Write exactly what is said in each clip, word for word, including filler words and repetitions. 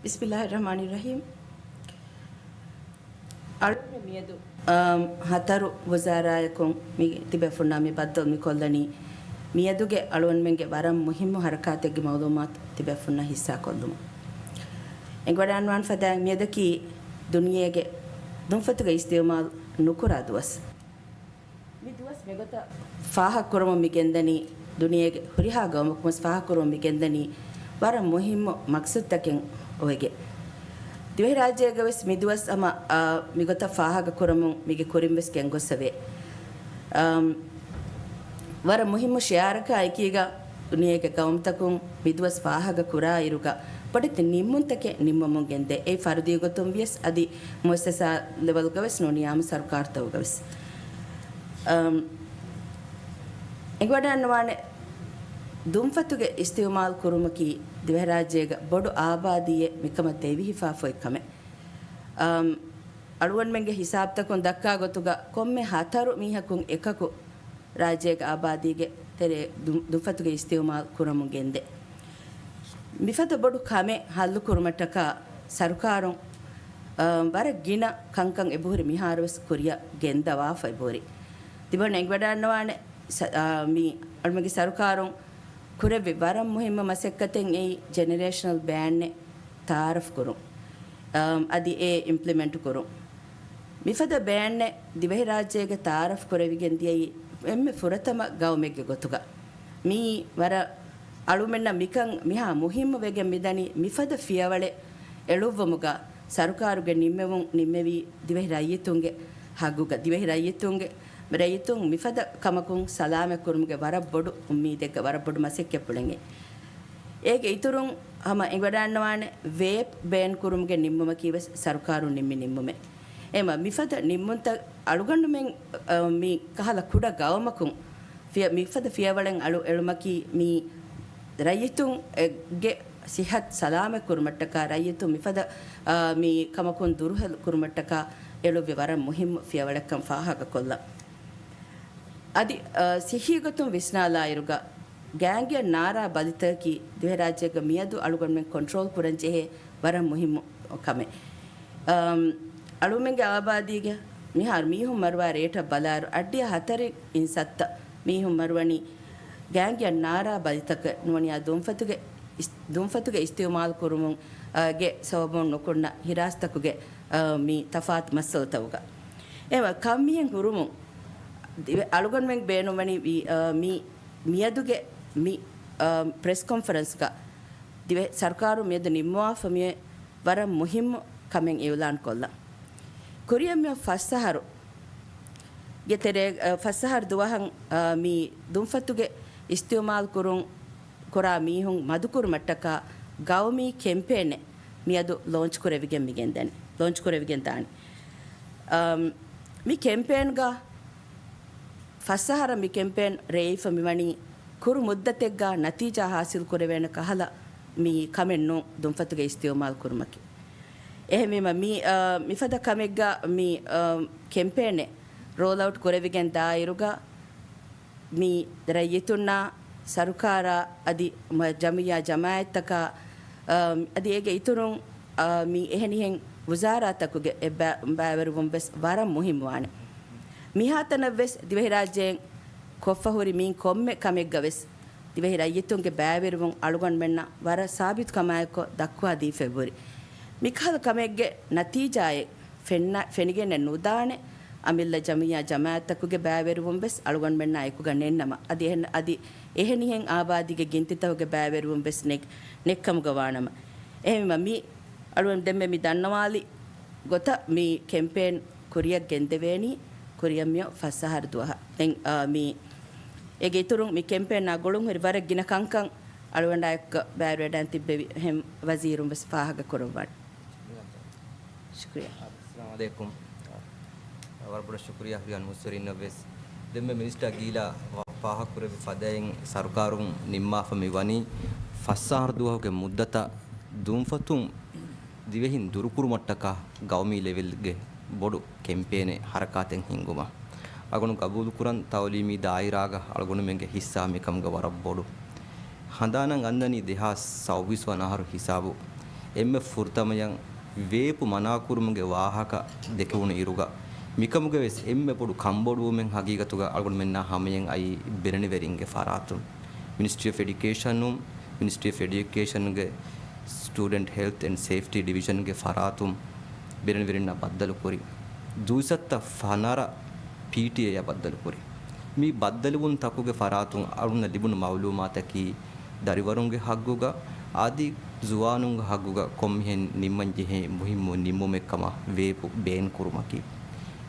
ބިސްމިއްލާހި ރަޙްމާނި ރަޙީމް. އަޅުގަނޑު މިއަދު، އަމް، ހަތަރު ވުޒާރާއަކުން މި ތިބޭފުންނާ މި ބައްދަލު މިކޮށްލަނީ، މިއަދުގެ އަޅުގަނޑުމެންގެ ވަރަށް މުހިއްމު ހަރަކާތެއްގެ މައުލޫމާތު ތިބޭފުންނަށް ހިއްސާކޮށްލުމަށް. އެނގިވަޑައިގަންނަވާން ފަދައިން މިއަދަކީ ދުނިޔޭގެ ދުންފަތުގެ އިސްތިއުމާލު ނުކުރާ ދުވަސް. މި ދުވަސް މިގޮތަށް ފާހަގަކުރަމުން މި ގެންދަނީ، ދުނިޔޭގެ ހުރިހާ ގައުމަކުން ވެސް ފާހަގަކުރަމުން މި ގެންދަނީ ވަރަށް މުހިއްމު މަޤްޞަދުތަކެއް އޮވެގެން. ދިވެހިރާއްޖޭގަ ވެސް މި ދުވަސް ހަމަ، އާ، މިގޮތަށް ފާހަގަކުރަމުން މީގެ ކުރިން ވެސް ގެންގޮސްފަވޭ. އަމް، ވަރަށް މުހިއްމު ޝިޢާރަކާ އެކީގަ ދުނިޔޭގެ ގައުމުތަކުން މިދުވަސް ފާހަގަކުރާ އިރުގަ ބޮޑެތި ނިންމުންތަކެއް ނިންމަމުން ގެންދޭ. އެއީ ފަރުދީ ގޮތުން ވިޔަސް އަދި މުއައްސަސާ ލެވެލްގަ ވެސް ނޫނީ އާއްމު ސަރުކާރުތަކުގަ ވެސް. އަމް، އެނގިވަޑައިގަންނަވާނެ ދުންފަތުގެ އިސްތިއުމާލު ކުރުމަކީ ދިވެހިރާއްޖޭގަ ބޮޑު އާބާދީއެއް މިކަމަށް ދެވިހިފާފައި ކަމެއް. އަމް، އަޅުގަނޑުމެންގެ ހިސާބުތަކުން ދައްކާ ގޮތުގަ ކޮންމެ ހަތަރު މީހަކުން އެކަކު ރާއްޖޭގެ އާބާދީގެ ތެރޭ ދު-، ދުންފަތުގެ އިސްތިއުމާލު ކުރަމުން ގެންދޭ. މިފަދަ ބޮޑު ކަމެއް ހައްލު ކުރުމަށްޓަކާ ސަރުކާރުން، އަ، ވަރަށް ގިނަ ކަންކަން އެބަހުރި މިހާރު ވެސް ކުރިއަށް ގެންދަވާފަ އެބަހުރި. ތިބަން އެނގިވަޑައިގަންނަވާނެ ސަ-، އާ، މި އަޅުމެންގެ ސަރުކާރުން ކުރެއްވި ވަރަށް މުހިއްމު މަސައްކަތެއް އެއީ ޖެނެރޭޝަނަލް ބޭންއެއް ތައާރަފް ކުރުން. އަމް، އަދި އެ އިމްޕްލިމެންޓް ކުރުން. މިފަދަ ބޭންއެއް ދިވެހިރާއްޖޭގަ ތައާރަފް ކުރެވިގެން ދިޔައީ އެންމެ ފުރަތަމަ ގައުމެއްގެ ގޮތުގަ. މީ ވަރަށް އަޅުމެންނަށް މިކަން މިހާ މުހިއްމު ވެގެން މިދަނީ މިފަދަ ފިޔަވަޅެއް އެޅުއްވުމުގަ ސަރުކާރުގެ ނިންމެވުން ނިންމެވީ ދިވެހި ރައްޔިތުންގެ ހައްގުގަ، ދިވެހި ރައްޔިތުންގެ، ރައްޔިތުން މިފަދަ ކަމަކުން ސަލާމަތް ކުރުމުގެ ވަރަށް ބޮޑު އުއްމީދެއްގަ ވަރަށް ބޮޑު މަސައްކަތްޕުޅެއް. އޭގެ އިތުރުން ހަމަ އެނގިވަޑައިގަންނަވާނެ ވޭޕް ބޭން ކުރުމުގެ ނިންމުމަކީ ވެސް ސަރުކާރުން ނިންމި ނިންމުމެއް. އެމަ މިފަދަ ނިންމުންތައް އަޅުގަނޑުމެން، އަ، މި ކަހަލަ ކުޑަ ގައުމަކުން ފިޔަ-، މިފަދަ ފިޔަވަޅެއް އަޅު އެޅުމަކީ މި ރައްޔިތުން އެ ގެ ސިއްހަތު ސަލާމަތް ކުރުމަށްޓަކާ، ރައްޔިތުން މިފަދަ، އާ، މި ކަމަކުން ދުރުހެލް ކުރުމަށްޓަކާ އެޅުއްވި ވަރަށް މުހިއްމު ފިޔަވަޅެއްކަން ފާހަގަކޮށްލަން. އަދި، އާ، ސިއްހީ ގޮތުން ވިސްނާލާއިރުގަ، ގޭންގްއަށް ނާރާ ބަލިތަކަކީ ދިވެހިރާއްޖޭގަ މިއަދު އަޅުގަނޑުމެން ކޮންޓްރޯލް ކުރަން ޖެހޭ ވަރަށް މުހިއްމު ކަމެއް. އަމް، އަޅުމެންގެ އާބާދީގެ މިހާރު މީހުން މަރުވާ ރޭޓަށް ބަލާއިރު، އަށްޑިހަ ހަތަރެއް އިން ސައްތަ މީހުން މަރުވަނީ ގޭންގްއަށް ނާރާ ބަލިތަކެއް ނޫނިޔާ ދުންފަތުގެ އިސް-، ދުންފަތުގެ އިސްތިއުމާލު ކުރުމުން، އާ، ގެ ސަބަބުން ނުކުންނަ ހިރާސްތަކުގެ، އާ، މި ތަފާތު މައްސަލަތަކުގަ. އެވަ ކަން މިހެން ހުރުމުން ދިވެ-، އަޅުގަނޑުމެން ބޭނުންވަނީ ވީ-، އާ، މި މިއަދުގެ މި، އާ، ޕްރެސް ކޮންފަރެންސްގަ ދިވެ-، ސަރުކާރު މިއަދު ނިންމުވާފަ މި ވަރަށް މުހިއްމު ކަމެއް އިއުލާން ކޮށްލަން. ކުރިއަށް މިއޮތް ފަސް އަހަރު ގެ ތެރޭ، އަ، ފަސް އަހަރު ދުވަހަށް، އަ، މި ދުންފަތުގެ އިސްތިއުމާލު ކުރުން ކުރާ މީހުން މަދުކުރުމަށްޓަކާ ގައުމީ ކެމްޕޭނެއް މިއަދު ލޯންޗް ކުރެވިގެން މިގެންދަނީ، ލޯންޗް ކުރެވިގެން ދާނީ. އަމް، މި ކެމްޕޭންގަ ފަސް އަހަރަށް މި ކެމްޕޭން ރޭވިފަ މިވަނީ ކުރު މުއްދަތެއްގަ ނަތީޖާ ހާސިލް ކުރެވޭނެ ކަހަލަ މި ކަމެއް ނޫން ދުންފަތުގެ އިސްތިއުމާލު ކުރުމަކީ. އެހެންވީމަ މި، އާ، މިފަދަ ކަމެއްގަ މި، އާ، ކެމްޕޭނެއް ރޯލްއައުޓް ކުރެވިގެން ދާއިރުގަ މި ރައްޔިތުންނާ ސަރުކާރާ އަދި މަ-، ޖަމިއްޔާ ޖަމާއަތްތަކާ، އާ، އަދި އޭގެ އިތުރުން، އާ، މި އެހެނިހެން ވުޒާރާތަކުގެ އެއްބަ-، ބައިވެރިވުން ވެސް ވަރަށް މުހިއްމުވާނެ. މިހާތަނަށް ވެސް ދިވެހިރާއްޖޭން ކޮށްފަ ހުރި މިއިން ކޮންމެ ކަމެއްގަ ވެސް ދިވެހި ރައްޔިތުންގެ ބައިވެރިވުން އަޅުގަނޑުމެންނަށް ވަރަށް ސާބިތުކަމާއެކު ދައްކުވާ ދީފައި ހުރި. މިކަހަލަ ކަމެއްގެ ނަތީޖާއެއް ފެންނަ-، ފެނިގެނެއް ނުދާނެ، އަމިއްލަ ޖަމިއްޔާ ޖަމާއަތްތަކުގެ ބައިވެރިވުން ވެސް އަޅުގަނޑުމެންނާ އެކުގަ ނެތްނަމަ، އަދި އެހެން-، އަދި އެހެނިހެން އާބާދީގެ ގިންތިތަކުގެ ބައިވެރިވުން ވެސް ނެތް-، ނެތްކަމުގަ ވާނަމަ. އެހެންވީމަ މި އަޅުގަނޑު ދެންމެ މި ދަންނަވާލި ގޮތަށް މި ކެމްޕޭން ކުރިއަށް ގެންދެވޭނީ ކުރިއަށް މިއޮތް ފަސް އަހަރު ދުވަހަށް. ދެން، އާ، މި އޭގެ އިތުރުން މި ކެމްޕޭނާ ގުޅުން ހުރި ވަރަށް ގިނަ ކަންކަން އަޅުގަނޑާ އެކުގަ ބައިވެރިވެޑައިން ތިއްބެވި އެހެން ވަޒީރުން ވެސް ފާހަގަ ކުރައްވާނެ. ޝުކުރިއްޔާ. އައްސަލާމު ޢަލައިކުމް. ވަރަށް ބޮޑަށް ޝުކުރިއްޔާ ހުރިހާ މުއްސަރިންނަށް ވެސް. ދެންމެ މިނިސްޓަރ ގީލާ ފާހަގަ ކުރެއްވި ފަދައިން ސަރުކާރުން ނިންމާފަ މި ވަނީ ފަސް އަހަރު ދުވަހުގެ މުއްދަތަށް ދުންފަތުން ދިވެހިން ދުރުކުރުމަށްޓަކާ ގައުމީ ލެވެލްގެ ބޮޑު ކެމްޕޭނެއް ހަރަކާތެއް ހިންގުމަށް. އަޅުގަނޑު ގަބޫލުކުރަން ތައުލީމީ ދާއިރާގަ އަޅުގަނޑުމެންގެ ހިއްސާ މިކަމުގަ ވަރަށް ބޮޑު. ހަނދާނަށް އަންނަނީ ދެހާސް ސައުވީސް ވަނަ އަހަރު ހިސާބު. އެންމެ ފުރަތަމަޔަށް ވޭޕު މަނާކުރުމުގެ ވާހަކަ ދެކެވުނު އިރުގަ، މިކަމުގެ ވެސް އެންމެ ބޮޑު ކަންބޮޑުވުމެއް ހަގީގަތުގަ އަޅުގަނޑުމެންނާ ހަމަޔަށް އައީ ބިރަނިވެރިންގެ ފަރާތުން. މިނިސްޓްރީ އޮފް އެޑިއުކޭޝަނުން، މިނިސްޓްރީ އޮފް އެޑިއުކޭޝަންގެ ސްޓޫޑެންޓް ހެލްތް އެންޑް ސޭފްޓީ ޑިވިޝަންގެ ފަރާތުން ބިރަނިވެރިންނާ ބައްދަލުކުރި ދުއިސައްތަ ފަނަރަ ޕީޓީއޭއާ ބައްދަލުކުރި. މި ބައްދަލުވުންތަކުގެ ފަރާތުން އަޅުންނަށް ލިބުނު މައުލޫމާތަކީ، ދަރިވަރުންގެ ހައްގުގަ އަދި ޒުވާނުންގެ ހައްގުގަ ކޮންމެހެން ނިންމަންޖެހޭ މުހިއްމު ނިންމުމެއް ކަމަށް ވޭޕު ބޭން ކުރުމަކީ.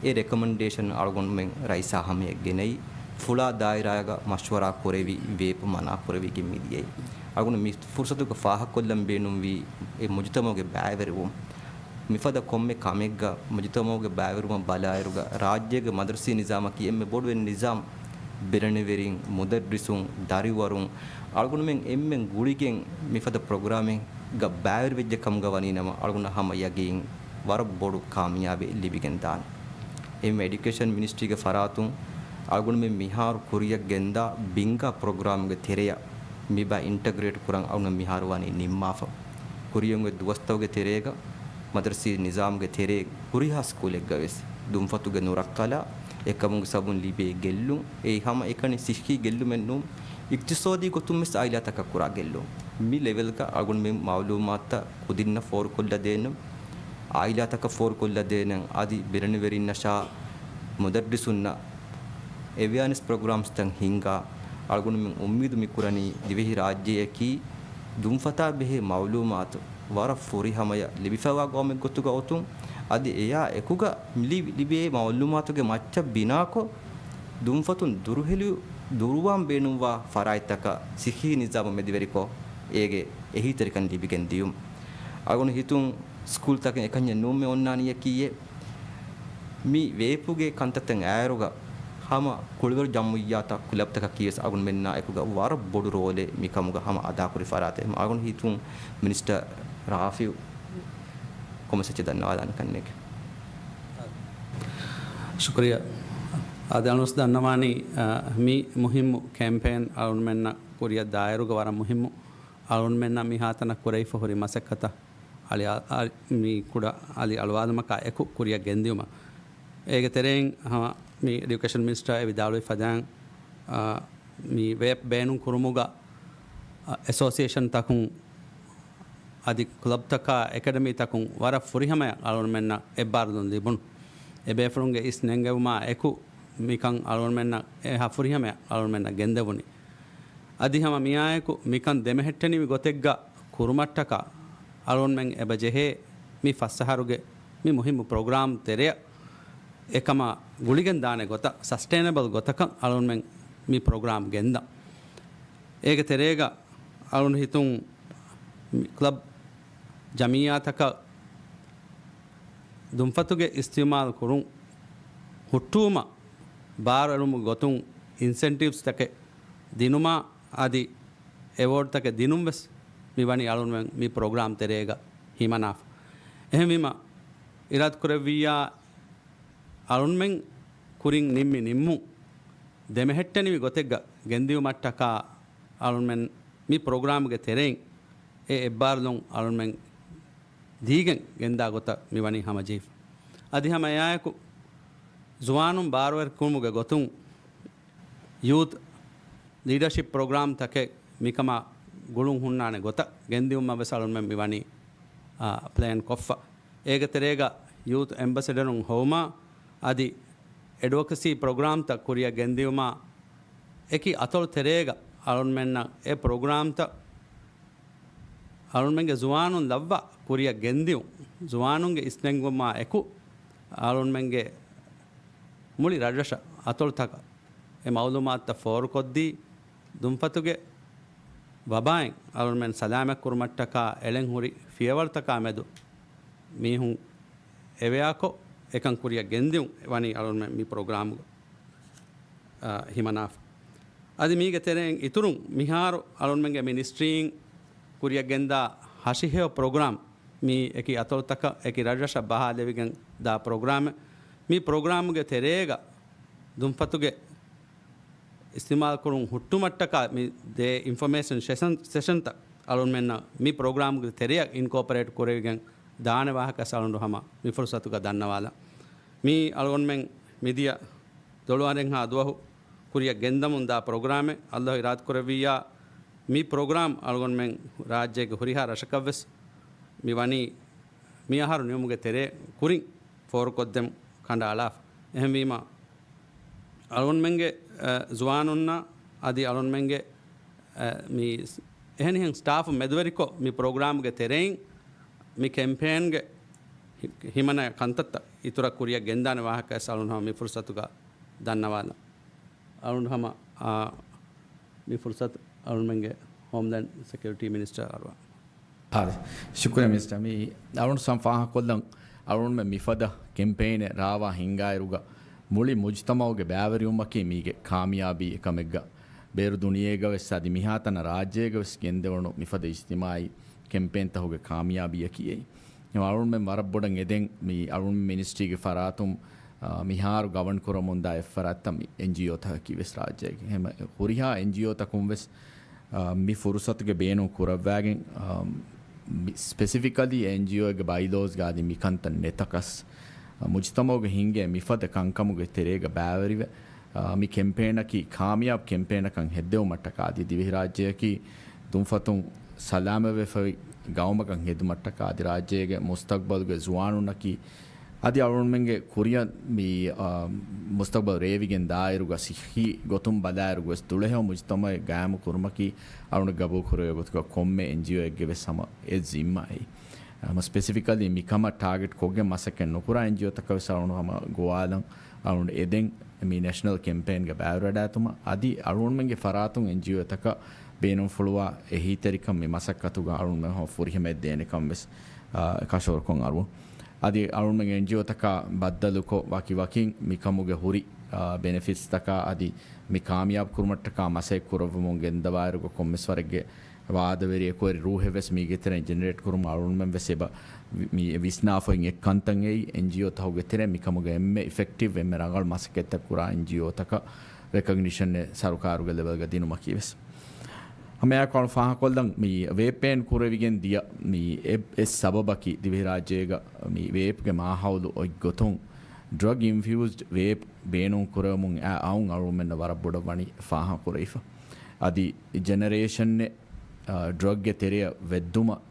އެ ރެކޮމެންޑޭޝަން އަޅުގަނޑުމެން ރައީސާ ހަމަޔަށް ގެނައީ، ފުޅާ ދާއިރާގަ މަޝްވަރާ ކުރެވި، ވޭޕު މަނާ ކުރެވިގެން މިދިޔައީ. އަޅުގަނޑު މި ފުރުސަތުގަ ފާހަގަކޮށްލަން ބޭނުންވީ އެ މުޖުތަމަޢުގެ ބައިވެރިވުން. މިފަދަ ކޮންމެ ކަމެއްގަ މުޖުތަމަޢުގެ ބައިވެރިވުމަށް ބަލާއިރުގަ، ރާއްޖޭގެ މަދަރުސީ ނިޒާމަކީ އެންމެ ބޮޑު އެއް ނިޒާމް. ބިރަނިވެރިން، މުދައްރިސުން، ދަރިވަރުން، އަޅުގަނޑުމެން އެންމެން ގުޅިގެން މިފަދަ ޕްރޮގްރާމެއްގަ ބައިވެރިވެއްޖެ ކަމުގަ ވަނީ ނަމަ، އަޅުގަނޑަށް ހަމަ ޔަގީން ވަރަށް ބޮޑު ކާމިޔާބެއް ލިބިގެން ދާނެ. އެހެންވެ، އެޑިއުކޭޝަން މިނިސްޓްރީގެ ފަރާތުން އަޅުގަނޑުމެން މިހާރު ކުރިއަށް ގެންދާ ބިންގާ ޕްރޮގްރާމްގެ ތެރެއަށް މި ބައި އިންޓަގްރޭޓް ކުރަން އަޅުގަނޑު މިހާރު ވަނީ ނިންމާފަ. ކުރިއަށް އޮތް ދުވަސްތަކުގެ ތެރޭގަ މަދަރުސީ ނިޒާމްގެ ތެރޭ ހުރިހާ ސްކޫލެއްގަ ވެސް ދުންފަތުގެ ނުރައްކަލާ، އެކަމުގެ ސަބަބުން ލިބޭ ގެއްލުން، އެއީ ހަމަ އެކަނި ސިއްހީ ގެއްލުމެއް ނޫން، އިޤްތިޞާދީ ގޮތުން ވެސް އާއިލާތަކަށް ކުރާ ގެއްލުން. މި ލެވެލްގަ އަޅުގަނޑުމެން މައުލޫމާތުތައް ކުދިންނަށް ފޯރުކޮށްލަދޭނަން، އާއިލާތަކަށް ފޯރުކޮށްލަދޭނަން، އަދި ބިރަނިވެރިންނަށާ މުދައްރިސުންނަށް އެވެއާނެސް ޕްރޮގްރާމްސްތައް ހިންގާ، އަޅުގަނޑުމެން އުއްމީދު މިކުރަނީ ދިވެހި ރާއްޖެއަކީ ދުންފަތާ ބެހޭ މައުލޫމާތު ވަރަށް ފުރިހަމަޔަށް ލިބިފައިވާ ގައުމެއް ގޮތުގަ އޮތުން، އަދި އެޔާ އެކުގަ ލި-، ލިބޭ މައުލޫމާތުގެ މައްޗަށް ބިނާކޮށް، ދުންފަތުން ދުރުހެލި-، ދުރުވާން ބޭނުންވާ ފަރާތްތަކަށް ސިއްހީ ނިޒާމަށް މެދުވެރިކޮށް، އޭގެ އެހީތެރިކަން ލިބިގެން ދިޔުން. އަޅުގަނޑު ހިތުން ސްކޫލްތަކެއް އެކަންޏެއް ނޫންމެ އޮންނާނީއަކީއޭ. މި ވޭޕުގެ ކަންތައްތައް އައިރުގަ ހަމަ ކުޅިވަރު ޖަމުއިއްޔާތައް ކުލަބްތަކަކީ ވެސް އަޅުގަނޑުމެންނާ އެކުގަ ވަރަށް ބޮޑު ރޯލެއް މިކަމުގަ ހަމަ އަދާކުރި ފަރާތެއް. އަޅުގަނޑު ހިތުން މިނިސްޓަރ ރާފިޢު ކޮމެންޓްސް އެއްޗެއް ދަންނަވާލާނެ ކަންނޭނގެ. ޝުކުރިއްޔާ. އާދެ، އަޅުންސް ދަންނަވާނީ، އަ، މި މުހިއްމު ކެމްޕޭން އަޅުންމެންނަށް ކުރިއަށް ދާއިރުގަ ވަރަށް މުހިއްމު. އަޅުންމެންނަށް މިހާތަނަށް ކުރެވިފަ ހުރި މަސައްކަތަށް އަލި، އަ، އަ، މި ކުޑަ އަލި އަޅުވާލުމަކާ އެކު ކުރިއަށް ގެންދިއުމަށް. އޭގެ ތެރެއިން ހަމަ މި އެޑިއުކޭޝަން މިނިސްޓަރ އެ ވިދާޅުވި ފަދައިން، އަ، މި ވޭޕް ބޭނުން ކުރުމުގަ، އަ، އެސޯސިއޭޝަންތަކުން އަދި ކްލަބްތަކާ އެކަޑަމީތަކުން ވަރަށް ފުރިހަމަޔަށް އަޅުންމެންނަށް އެއްބާރުލުން ލިބުނު. އެބޭފުޅުންގެ އިސް ނެންގެވުމާ އެކު މިކަން އަޅުންމެންނަށް އެހާ ފުރިހަމަޔަށް އަޅުންމެންނަށް ގެންދެވުނީ. އަދި ހަމަ މިއާއެކު މިކަން ދެމެހެއްޓެނިވި ގޮތެއްގަ ކުރުމަށްޓަކާ އަޅުންމެން އެބަ ޖެހޭ މި ފަސް އަހަރުގެ މި މުހިއްމު ޕްރޮގްރާމް ތެރެއަށް އެކަމާ ގުޅިގެން ދާނެ ގޮތަށް ސަސްޓެއިނަބަލް ގޮތަކަށް އަޅުންމެން މި ޕްރޮގްރާމް ގެންދަން. އޭގެ ތެރޭގަ އަޅުން ހިތުން ކްލަބް ޖަމިއްޔާތަކަށް ދުންފަތުގެ އިސްތިޢުމާލު ކުރުން ހުއްޓުވުމަށް ބާރުއެޅުމުގެ ގޮތުން އިންސެންޓިވްސްތަކެއް ދިނުމާ އަދި އެވޯޑްތަކެއް ދިނުން ވެސް މި ވަނީ އަޅުންމެން މި ޕްރޮގްރާމް ތެރޭގަ ހިމަނާފަ. އެހެންވީމަ އިރާދަކުރެއްވިއްޔާ އަޅުންމެން ކުރިން ނިންމި ނިންމުން ދެމެހެއްޓެނިވި ގޮތެއްގަ ގެންދިއުމަށްޓަކާ އަޅުންމެން މި ޕްރޮގްރާމްގެ ތެރެއިން އެ އެއްބާރުލުން އަޅުންމެން ދީގެން ގެންދާ ގޮތަށް މި ވަނީ ހަމަޖެހިފަ. އަދި ހަމަ އެއާއެކު ޒުވާނުން ބާރުވެރިކުރުމުގެ ގޮތުން ޔޫތް ލީޑަޝިޕް ޕްރޮގްރާމް ތަކެއް މިކަމާ ގުޅުން ހުންނާނެ ގޮތަށް ގެންދިއުމަށް ވެސް އަޅުންމެން މި ވަނީ، އާ، ޕްލޭން ކޮށްފަ. އޭގެ ތެރޭގަ ޔޫތް އެމްބަސެޑަރުން ހޮވުމާ އަދި އެޑްވޮކެސީ ޕްރޮގްރާމްތައް ކުރިއަށް ގެންދިއުމާ އެކި އަތޮޅު ތެރޭގަ އަޅުންމެންނަށް އެ ޕްރޮގްރާމްތައް އަޅުންމެންގެ ޒުވާނުން ލައްވާ ކުރިއަށް ގެންދިއުން، ޒުވާނުންގެ އިސްނެންގުމާ އެކު އަޅުންމެންގެ މުޅި ރަށްރަށަށް އަތޮޅުތަކަށް އެ މައުލޫމާތުތައް ފޯރުކޮށްދީ، ދުންފަތުގެ ވަބާއިން އަޅުންމެން ސަލާމަތްކުރުމަށްޓަކާ އެޅެން ހުރި ފިޔަވަޅުތަކާ މެދު މީހުން އެވެއާކޮށް، އެކަން ކުރިއަށް ގެންދިއުން ވަނީ އަޅުންމެން މި ޕްރޮގްރާމްގަ، އާ، ހިމަނާފަ. އަދި މީގެ ތެރެއިން އިތުރުން މިހާރު އަޅުންމެންގެ މިނިސްޓްރީން ކުރިއަށް ގެންދާ ހަށިހެޔޮ ޕްރޮގްރާމް، މީ އެކި އަތޮޅުތަކަށް އެކި ރަށްރަށަށް ބަހާލެވިގެން ދާ ޕްރޮގްރާމެއް. މި ޕްރޮގްރާމްގެ ތެރޭގަ ދުންފަތުގެ އިސްތިޢުމާލުކުރުން ހުއްޓުމަށްޓަކާ މި ދޭ އިންފޮމޭޝަން ސެޝަން، ސެޝަންތައް އަޅުންމެންނަށް މި ޕްރޮގްރާމްގެ ތެރެއަށް އިންކޯޕަރޭޓް ކުރެވިގެން ދާނެ ވާހަކަ އަޅުން ހަމަ މި ފުރުސަތުގަ ދަންނަވާލަން. މި އަޅުގަނޑުމެން މިދިޔަ ދޮޅުވަރެއްހާ ދުވަހު ކުރިއަށް ގެންދަމުން ދާ ޕްރޮގްރާމެއް. އައްލާހު އިރާދަކުރެއްވިއްޔާ، މި ޕްރޮގްރާމް އަޅުގަނޑުމެން ރާއްޖޭގެ ހުރިހާ ރަށަކަށްވެސް މި ވަނީ މި އަހަރު ނިމުމުގެ ތެރޭ ކުރިން ފޯރުކޮށްދެމުން ކަނޑައަޅާފަ. އެހެންވީމަ، އަޅުގަނޑުމެންގެ، އަ، ޒުވާނުންނާ އަދި އަޅުގަނޑުމެންގެ، އަ، މި އެހެނިހެން ސްޓާފު މެދުވެރިކޮށް، މި ޕްރޮގްރާމްގެ ތެރެއިން މި ކެމްޕޭންގެ ހި-، ހިމަނަ ކަންތައްތައް އިތުރަށް ކުރިއަށް ގެންދާނެ ވާހަކަ ވެސް އަޅުގަނޑު ހަމަ މި ފުރުސަތުގަ ދަންނަވާލަން. އަޅުގަނޑު ހަމަ، އާ، މި ފުރުސަތު އަޅުގަނޑުމެންގެ ހޯމްލޭންޑް ސެކިއުރިޓީ މިނިސްޓަރ އަރުވާ. އާދެ. ޝުކުރިއްޔާ މިނިސްޓަރ. މި އަޅުގަނޑު ސަމް ފާހަގަކޮށްލަން، އަޅުގަނޑުމެން މިފަދަ ކެމްޕޭނެއް ރާވާ ހިންގާއިރުގަ މުޅި މުޖުތަމައުގެ ބައިވެރިވުމަކީ މީގެ ކާމިޔާބީ އެކަމެއްގަ، ބޭރު ދުނިޔޭގަ ވެސް އަދި މިހާތަނަށް ރާއްޖޭގަ ވެސް ގެންދެވުނު މިފަދަ އިޖްތިމާޢީ ކެމްޕޭންތަކުގެ ކާމިޔާބީއަކީ އެއީ. އަޅުގަނޑުމެން ވަރަށް ބޮޑަށް އެދެން މި އަޅުގަނޑު މިނިސްޓްރީގެ ފަރާތުން، އާ، މިހާރު ގަވަން ކުރަމުންދާ އެއްފަރާތްތައް މި އެންޖީއޯތަކަކީ ވެސް ރާއްޖޭގެ ހަމަ ހުރިހާ އެންޖީއޯތަކުން ވެސް އާ، މި ފުރުސަތުގެ ބޭނުން ކުރައްވާގެން، އާ، މި ސްޕެސިފިކަލީ އެންޖީއޯއެއްގެ ބައިލޯސްގަ އަދި މިކަންތައް ނެތަކަސް، އާ، މުޖުތަމައުގަ ހިންގޭ މިފަދަ ކަންކަމުގެ ތެރޭގަ ބައިވެރިވެ، އާ، މި ކެމްޕޭނަކީ ކާމިޔާބު ކެމްޕޭނަކަށް ހެއްދެވުމަށްޓަކާ އަދި ދިވެހިރާއްޖެއަކީ ތުންފަތުން ސަލާމަތްވެފައި ގައުމަކަށް ހެދުމަށްޓަކާ އަދި ރާއްޖޭގެ މުސްތަގްބަލުގެ ޒުވާނުންނަކީ އަދި އަޅުގަނޑުމެންގެ ކުރިއަށް މި، އާ، މުސްތަގްބަލް ރޭވިގެން ދާއިރުގަ ސިއްހީ ގޮތުން ބަލާއިރުގަވެސް ދުޅަހެޔޮ މުޖުތަމައެއް ގާއިމު ކުރުމަކީ އަޅުގަނޑު ގަބޫލު ކުރެވޭ ގޮތުގަ ކޮންމެ އެންޖީއޯއެއްގެ ވެސް ހަމަ އެއް ޒިންމާއެއް. ހަމަ ސްޕެސިފިކަލީ މިކަމަށް ޓާގެޓް ކޮށްގެން މަސައްކަތް ނުކުރާ އެންޖީއޯތަކަށް ވެސް އަޅުގަނޑު ހަމަ ގޮވާލަން އަޅުގަނޑު އެދެން މި ނެޝަނަލް ކެމްޕޭންގެ ބައިވެރިވަޑައިގަތުމަށް އަދި އަޅުގަނޑުމެންގެ ފަރާތުން އެންޖީއޯތަކަށް ބޭނުންފުޅުވާ އެހީތެރިކަން މި މަސައްކަތުގަ އަޅުގަނޑުމެން ހަމަ ފުރިހަމައަށް ދޭނެކަން ވެސް، އާ، ކަށަވަރުކޮށް އަރުވަން. އަދި އަޅުގަނޑުމެން އެންޖީއޯތަކާ ބައްދަލުކޮށް ވަކިވަކިން މިކަމުގެ ހުރި، އާ، ބެނެފިޓްސްތަކާ އަދި މި ކާމިޔާބު ކުރުމަށްޓަކާ މަސައްކަތް ކުރައްވަމުން ގެންދަވާއިރުގަ ކޮންމެސް ވަރެއްގެ ވާދަވެރި އެކުވެރި ރޫހެއް ވެސް މީގެ ތެރެއިން ޖެނެރޭޓް ކުރުމަށް އަޅުގަނޑުމެން ވެސް އެބަ ވި-، މި ވިސްނާފައި އެއްކަންތައް އެއީ އެންޖީއޯތަކުގެ ތެރެއިން މިކަމުގެ އެންމެ އިފެކްޓިވް އެންމެ ރަނގަޅު މަސައްކަތްތައް ކުރާ އެންޖީއޯތަކަށް ރެކޮގްނިޝަން އެއް ސަރުކާރުގެ ލެވެލްގަ ދިނުމަކީ ވެސް. ހަމައެއާއެކު އަޅު ފާހަގަކޮށްލަން މި ވޭޕް ބޭން ކުރެވިގެން ދިޔަ މި އެއް، އެއް ސަބަބަކީ ދިވެހިރާއްޖޭގަ މި ވޭޕްގެ މާހައުލު އޮތް ގޮތުން ޑްރަގް އިންފިއުސްޑް ވޭޕް ބޭނުން ކުރެވެމުން އައުން އަޅުގަނޑުމެންނަށް ވަރަށް ބޮޑަށް ވަނީ ފާހަގަކުރެވިފަ. އަދި ޖެނެރޭޝަންއެއް، އާ، ޑްރަގްގެ ތެރެއަށް ވެއްދުމަށް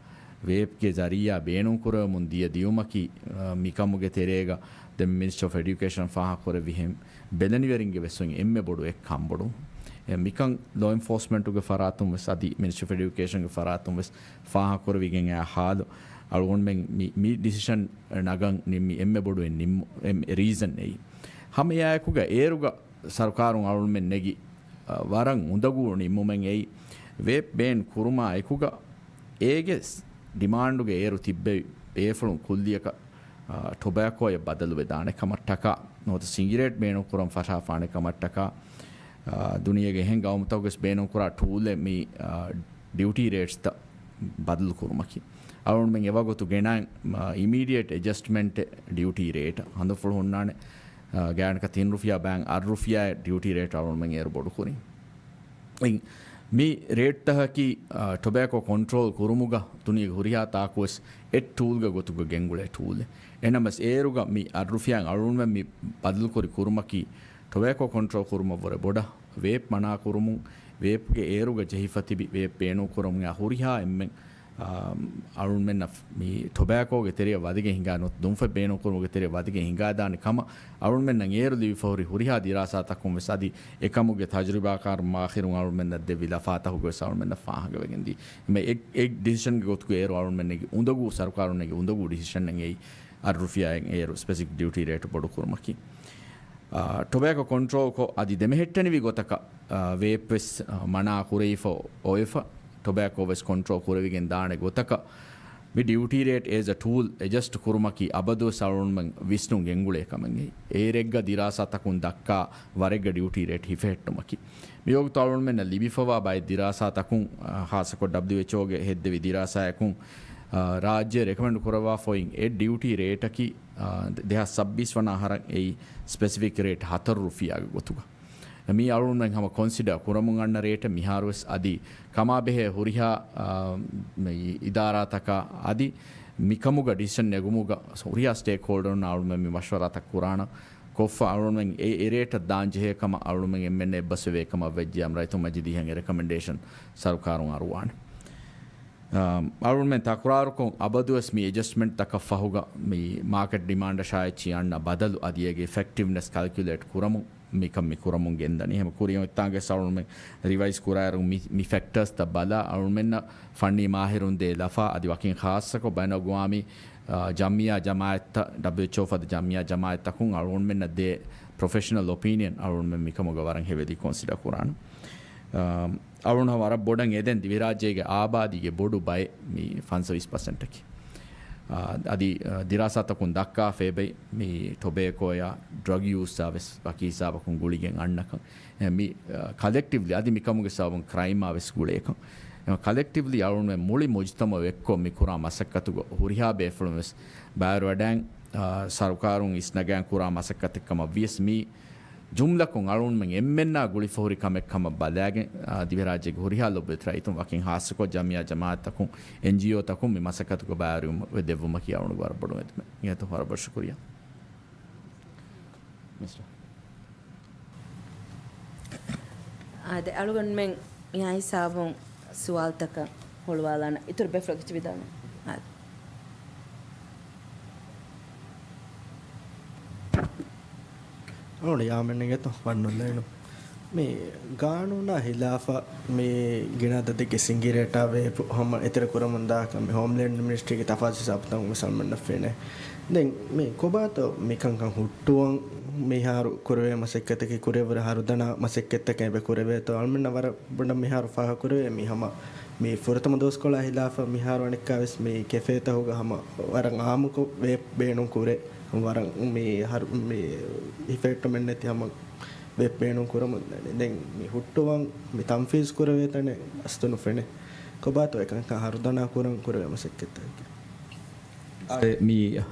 ވޭޕްގެ ޒަރީއާ ބޭނުން ކުރެވެމުން ދިޔަ ދިޔުމަކީ، އާ، މިކަމުގެ ތެރޭގަ ދެން މިނިސްޓްރީ އޮފް އެޑިއުކޭޝަން ފާހަގަކުރެއްވިހެން ބެލެނިވެރިންގެ ވެސް އޮތް އެންމެ ބޮޑު އެއް ކަންބޮޑު. އެ މިކަން ލޯ އެންފޯސްމަންޓުގެ ފަރާތުން ވެސް އަދި މިނިސްޓްރީ އޮފް އެޑިއުކޭޝަންގެ ފަރާތުން ވެސް ފާހަގަކުރެވިގެން އައި ހާލު އަޅުގަނޑުމެން މި، މި ޑިސިޝަން ނަގަން ނިންމި އެންމެ ބޮޑު އެއް ނިންމު، އެންމެ ރީޒަން އެއީ. ހަމައެއާއެކުގަ އޭރުގަ ސަރުކާރުން އަޅުގަނޑުމެން ނެގި، އަ، ވަރަށް އުނދަގޫ ނިންމުމެއް އެއީ، ވޭޕް ބޭން ކުރުމާ އެކުގަ އޭގެ ޑިމާންޑުގެ އޭރު ތިއްބެވި ބޭފުޅުން ކުއްލިއަކަށް، އާ، ޓޮބޭކޯއަށް ބަދަލުވެދާނެ ކަމަށްޓަކާ، ނުވަތަ ސިނގިރޭޓް ބޭނުން ކުރަން ފަށާފާނެ ކަމަށްޓަކާ، އާ، ދުނިޔޭގެ އެހެން ގައުމުތަކުގެސް ބޭނުން ކުރާ ޓޫލެއް މި، އާ، ޑިއުޓީ ރޭޓްސްތައް ބަދަލު ކުރުމަކީ. އަޅުގަނޑުމެން އެވަގުތު ގެނައިން، އާ، އިމީޑިއޭޓް އެޑްޖަސްޓްމަންޓެއް ޑިއުޓީ ރޭޓަށް. ހަނދުފުޅު ހުންނާނެ، އާ، ގާތްގަނޑަކަށް ތިން ރުފިޔާ ބައިން އަށް ރުފިޔާ ޑިއުޓީ ރޭޓް އަޅުގަނޑުމެން އޭރު ބޮޑުކުރިން. އިން، މި ރޭޓްތަކަކީ، އާ، ޓޮބޭކޯ ކޮންޓްރޯލް ކުރުމުގަ ދުނިޔޭގެ ހުރިހާ ތާކުވެސް އެއް ޓޫލްގެ ގޮތުގަ ގެންގުޅޭ ޓޫލެއް. އެހެންނަމަވެސް އޭރުގަ މި އަށް ރުފިޔާއިން އަޅުގަނޑުމެން މި ބަދަލުކުރި ކުރުމަކީ ޓޮބޭކޯ ކޮންޓްރޯލް ކުރުމަށްވުރެ ބޮޑަށް ވޭޕް މަނާ ކުރުމުން، ވޭޕްގެ އޭރުގަ ޖެހިފަ ތިބި ވޭޕް ބޭނުން ކުރަމުން އާ ހުރިހާ އެންމެން އާ، އަޅުންމެންނަށް މި ޓޮބޭކޯގެ ތެރެއަށް ވަދެގެން ހިނގާ ނުވަތަ ދުންފަތް ބޭނުންކުރުމުގެ ތެރެއަށް ވަދެގެން ހިނގާދާނެ ކަމަށް އަޅުންމެންނަށް އޭރު ލިބިފަ ހުރި ހުރިހާ ދިރާސާތަކުން ވެސް އަދި އެކަމުގެ ތަޖުރިބާކާރު މާހިރުން އަޅުންމެންނަށް ދެއްވި ލަފާތަކުގަ ވެސް އަޅުންމެންނަށް ފާހަގަވެގެން ދީ. އެ، އެ ޑިސިޝަންގެ ގޮތުގަ އޭރު އަޅުންމެން ނެގި އުނދަގޫ ސަރުކާރުން ނެގި އުނދަގޫ ޑިސިޝަންއެއް އެއީ އަށް ރުފިޔާއިން އޭރު ސްޕެސިފިކް ޑިއުޓީ ރޭޓް ބޮޑުކުރުމަކީ. އާ، ޓޮބޭކޯ ކޮންޓްރޯލްކޮށް އަދި ދެމެހެއްޓެނިވި ގޮތަކަށް، އާ، ވޭޕް ވެސް، އާ، މަނާ ކުރެވިފަ އޮވެފަ، ޓޮބޭކޯ ވެސް ކޮންޓްރޯލް ކުރެވިގެން ދާނެ ގޮތަކަށް މި ޑިއުޓީ ރޭޓް އޭޒް އަ ޓޫލް އެޑްޖަސްޓް ކުރުމަކީ އަބަދުވެސް އަޅުގަނޑުމެން ވިސްނުން ގެންގުޅޭ ކަމެއް. އޭރެއްގަ ދިރާސާތަކުން ދައްކާ ވަރެއްގަ ޑިއުޓީ ރޭޓް ހިފެހެއްޓުމަކީ. މިވަގުތު އަޅުގަނޑުމެންނަށް ލިބިފަވާ ބައެއް ދިރާސާތަކުން، އާ، ހާއްސަކޮށް ޑަބްލިއުއެޗްއޯގެ ހެއްދެވި ދިރާސާއަކުން، އާ، ރާއްޖެ ރެކޮމެންޑް ކުރައްވާފައި އޮތް އެއް ޑިއުޓީ ރޭޓަކީ، އާ، ދެހާސް ސައްބީސް ވަނަ އަހަރަށް އެއީ ސްޕެސިފިކް ރޭޓް ހަތަރު ރުފިޔާގެ ގޮތުގަ. މީ އަޅުގަނޑުމެން ހަމަ ކޮންސިޑަ ކުރަމުން އަންނަ ރޭޓެއް. މިހާރުވެސް އަދި ކަމާބެހޭ ހުރިހާ، އާ، މި އިދާރާތަކާ އަދި މިކަމުގަ ޑިސިޝަން ނެގުމުގަ ހުރިހާ ސްޓޭކް ހޯލްޑަރުން އަޅުގަނޑުމެން މި މަޝްވަރާތައް ކުރާނަ ކޮށްފަ އަޅުގަނޑުމެން އެ، އެ ރޭޓަށް ދާން ޖެހޭ ކަމަށް އަޅުގަނޑުމެން އެންމެން އެއްބަސްވެވޭ ކަމަށް ވެއްޖެ ހަމަ ރައްޔިތުން މަޖިލީހަށް އެ ރެކަމެންޑޭޝަން ސަރުކާރުން އަރުވާނެ. އަ، އަޅުގަނޑުމެން ތަކުރާރުކޮށް އަބަދުވެސް މި އެޖަސްޓްމަންޓްތަކަށް ފަހުގަ މި މާކެޓް ޑިމާންޑަށާއެއްޗި އަންނަ ބަދަލު އަދި އޭގެ އިފެކްޓިވްނެސް ކަލްކިއުލޭޓް ކުރަމުން މިކަން މި ކުރަމުން ގެންދަނީ. ހަމަ ކުރިއަށް އޮތްތާނގެ އަޅުގަނޑުމެން ރިވައިޒް ކުރާއިރު މި، މި ފެކްޓާސްތައް ބަލާ އަޅުގަނޑުމެންނަށް ފަންނީ މާހިރުން ދޭ ލަފާ އަދި ވަކިން ޚާއްޞަކޮށް ބައިނަލްއަގްވާމީ، އާ، ޖަމްޢިއްޔާ ޖަމާޢަތްތައް، ޑަބްލިއުއެޗްއޯ ފަދަ ޖަމްޢިއްޔާ ޖަމާޢަތްތަކުން އަޅުގަނޑުމެންނަށް ދޭ ޕްރޮފެޝަނަލް އޮޕީނިއަން އަޅުގަނޑުމެން މިކަމުގަ ވަރަށް ހެވިލީ ކޮންސިޑަ ކުރާނަ. އާ، އަޅުގަނޑު ވަރަށް ބޮޑަށް އެދެން ދިވެހިރާއްޖޭގެ އާބާދީގެ ބޮޑު ބައެއް މި ފަންސަވީސް ޕަސެންޓަކީ. އާ، އަދި، އާ، ދިރާސާތަކުން ދައްކާފައި ބައި މި ޓޮބޭކޯއާ ޑްރަގް ޔޫސްއާ ވެސް ވަކި ހިސާބަކުން ގުޅިގެން އަންނަކަން. އެ، މި، އާ، ކަލެކްޓިވްލީ އަދި މިކަމުގެ ސަބަބުން ކްރައިމާ ވެސް ގުޅޭކަން. އެ، ކަލެކްޓިވްލީ އަޅުގަނޑުމެން މުޅި މުޖުތަމަޢު އެއްކޮށް މި ކުރާ މަސައްކަތުގަ ހުރިހާ ބޭފުޅުން ވެސް ބައިވެރިވަޑައިން، އާ، ސަރުކާރުން އިސްނަގާން ކުރާ މަސައްކަތެއް ކަމަށް ވިޔަސް މީ ޖުމްލަކޮށް އަޅުގަނޑުމެން އެންމެންނާ ގުޅިފަ ހުރި ކަމެއް ކަމަށް ބަލާގެން، އާ، ދިވެހިރާއްޖޭގެ ހުރިހާ ލޮބުވެތި ރައްޔިތުން ވަކިން ޚާއްޞަކޮށް ޖަމްޢިއްޔާ ޖަމާޢަތްތަކުން، އެންޖީއޯތަކުން މި މަސައްކަތުގަ ބައިވެރިވުމަށް ދެއްވުމަކީ އަޅުގަނޑުގެ ވަރަށް ބޮޑު އެދުމެއް. އިނގޭތޯ ވަރަށް ބޮޑަށް ޝުކުރިއްޔާ. މިސްޓަރ. އާދެ، އަޅުގަނޑުމެން މިހާ ހިސާބުން ސުވާލުތަކަށް ހުޅުވާލާނަ. އިތުރު ބޭފުޅަކު ވިދާޅުވާނެ. އާދެ. އަޅުގަނޑު ޔާމެން އިނގޭތޯ ވަންނުލޭނު. މި ގާނޫނާ ހިލާފަށް މި ގިނަ އަދަދެއްގެ ސިނގިރޭޓާ ވޭޕް ހަމަ އެތެރެ ކުރަމުން ދާކަން މި ހޯމްލޭންޑް މިނިސްޓްރީގެ ތަފާތު ހިސާބުތައް މިސާލުމެންނަށް ފެނޭ. ދެން މި ކޮބާތޯ މިކަންކަން ހުއްޓުވަން މިހާރު ކުރެވޭ މަސައްކަތަކީ ކުރެވުރެ ހަރުދަނާ މަސައްކަތްތަކެއް އެބަ ކުރެވޭތޯ؟ އަޅުމެންނަށް ވަރަށް ބޮޑަށް މިހާރު ފާހަގަކުރެވޭ މި ހަމަ މި ފުރަތަމަ ދުވަސްކޮޅާ ހިލާފަށް މިހާރު އަނެއްކާވެސް މި ކެފޭތަކުގަ ހަމަ ވަރަށް އާއްމުކޮށް ވޭޕް ބޭނުން ކުރޭ. ވަރަށް މި ހަރު-، މި ހިފެހެއްޓުމެއް ނެތި ހަމަ ވޭޕް ބޭނުން ކުރަމުން ދަނީ. ދެން މި ހުއްޓުވަން މި ތަންފީޒް ކުރެވޭ ތަނެއް އަސްލު ނުފެނޭ. ކޮބާތޯ އެކަންކަން ހަރުދަނާ ކުރަން ކުރެވޭ މަސައްކަތްތަކެއް؟ އާދެ، މި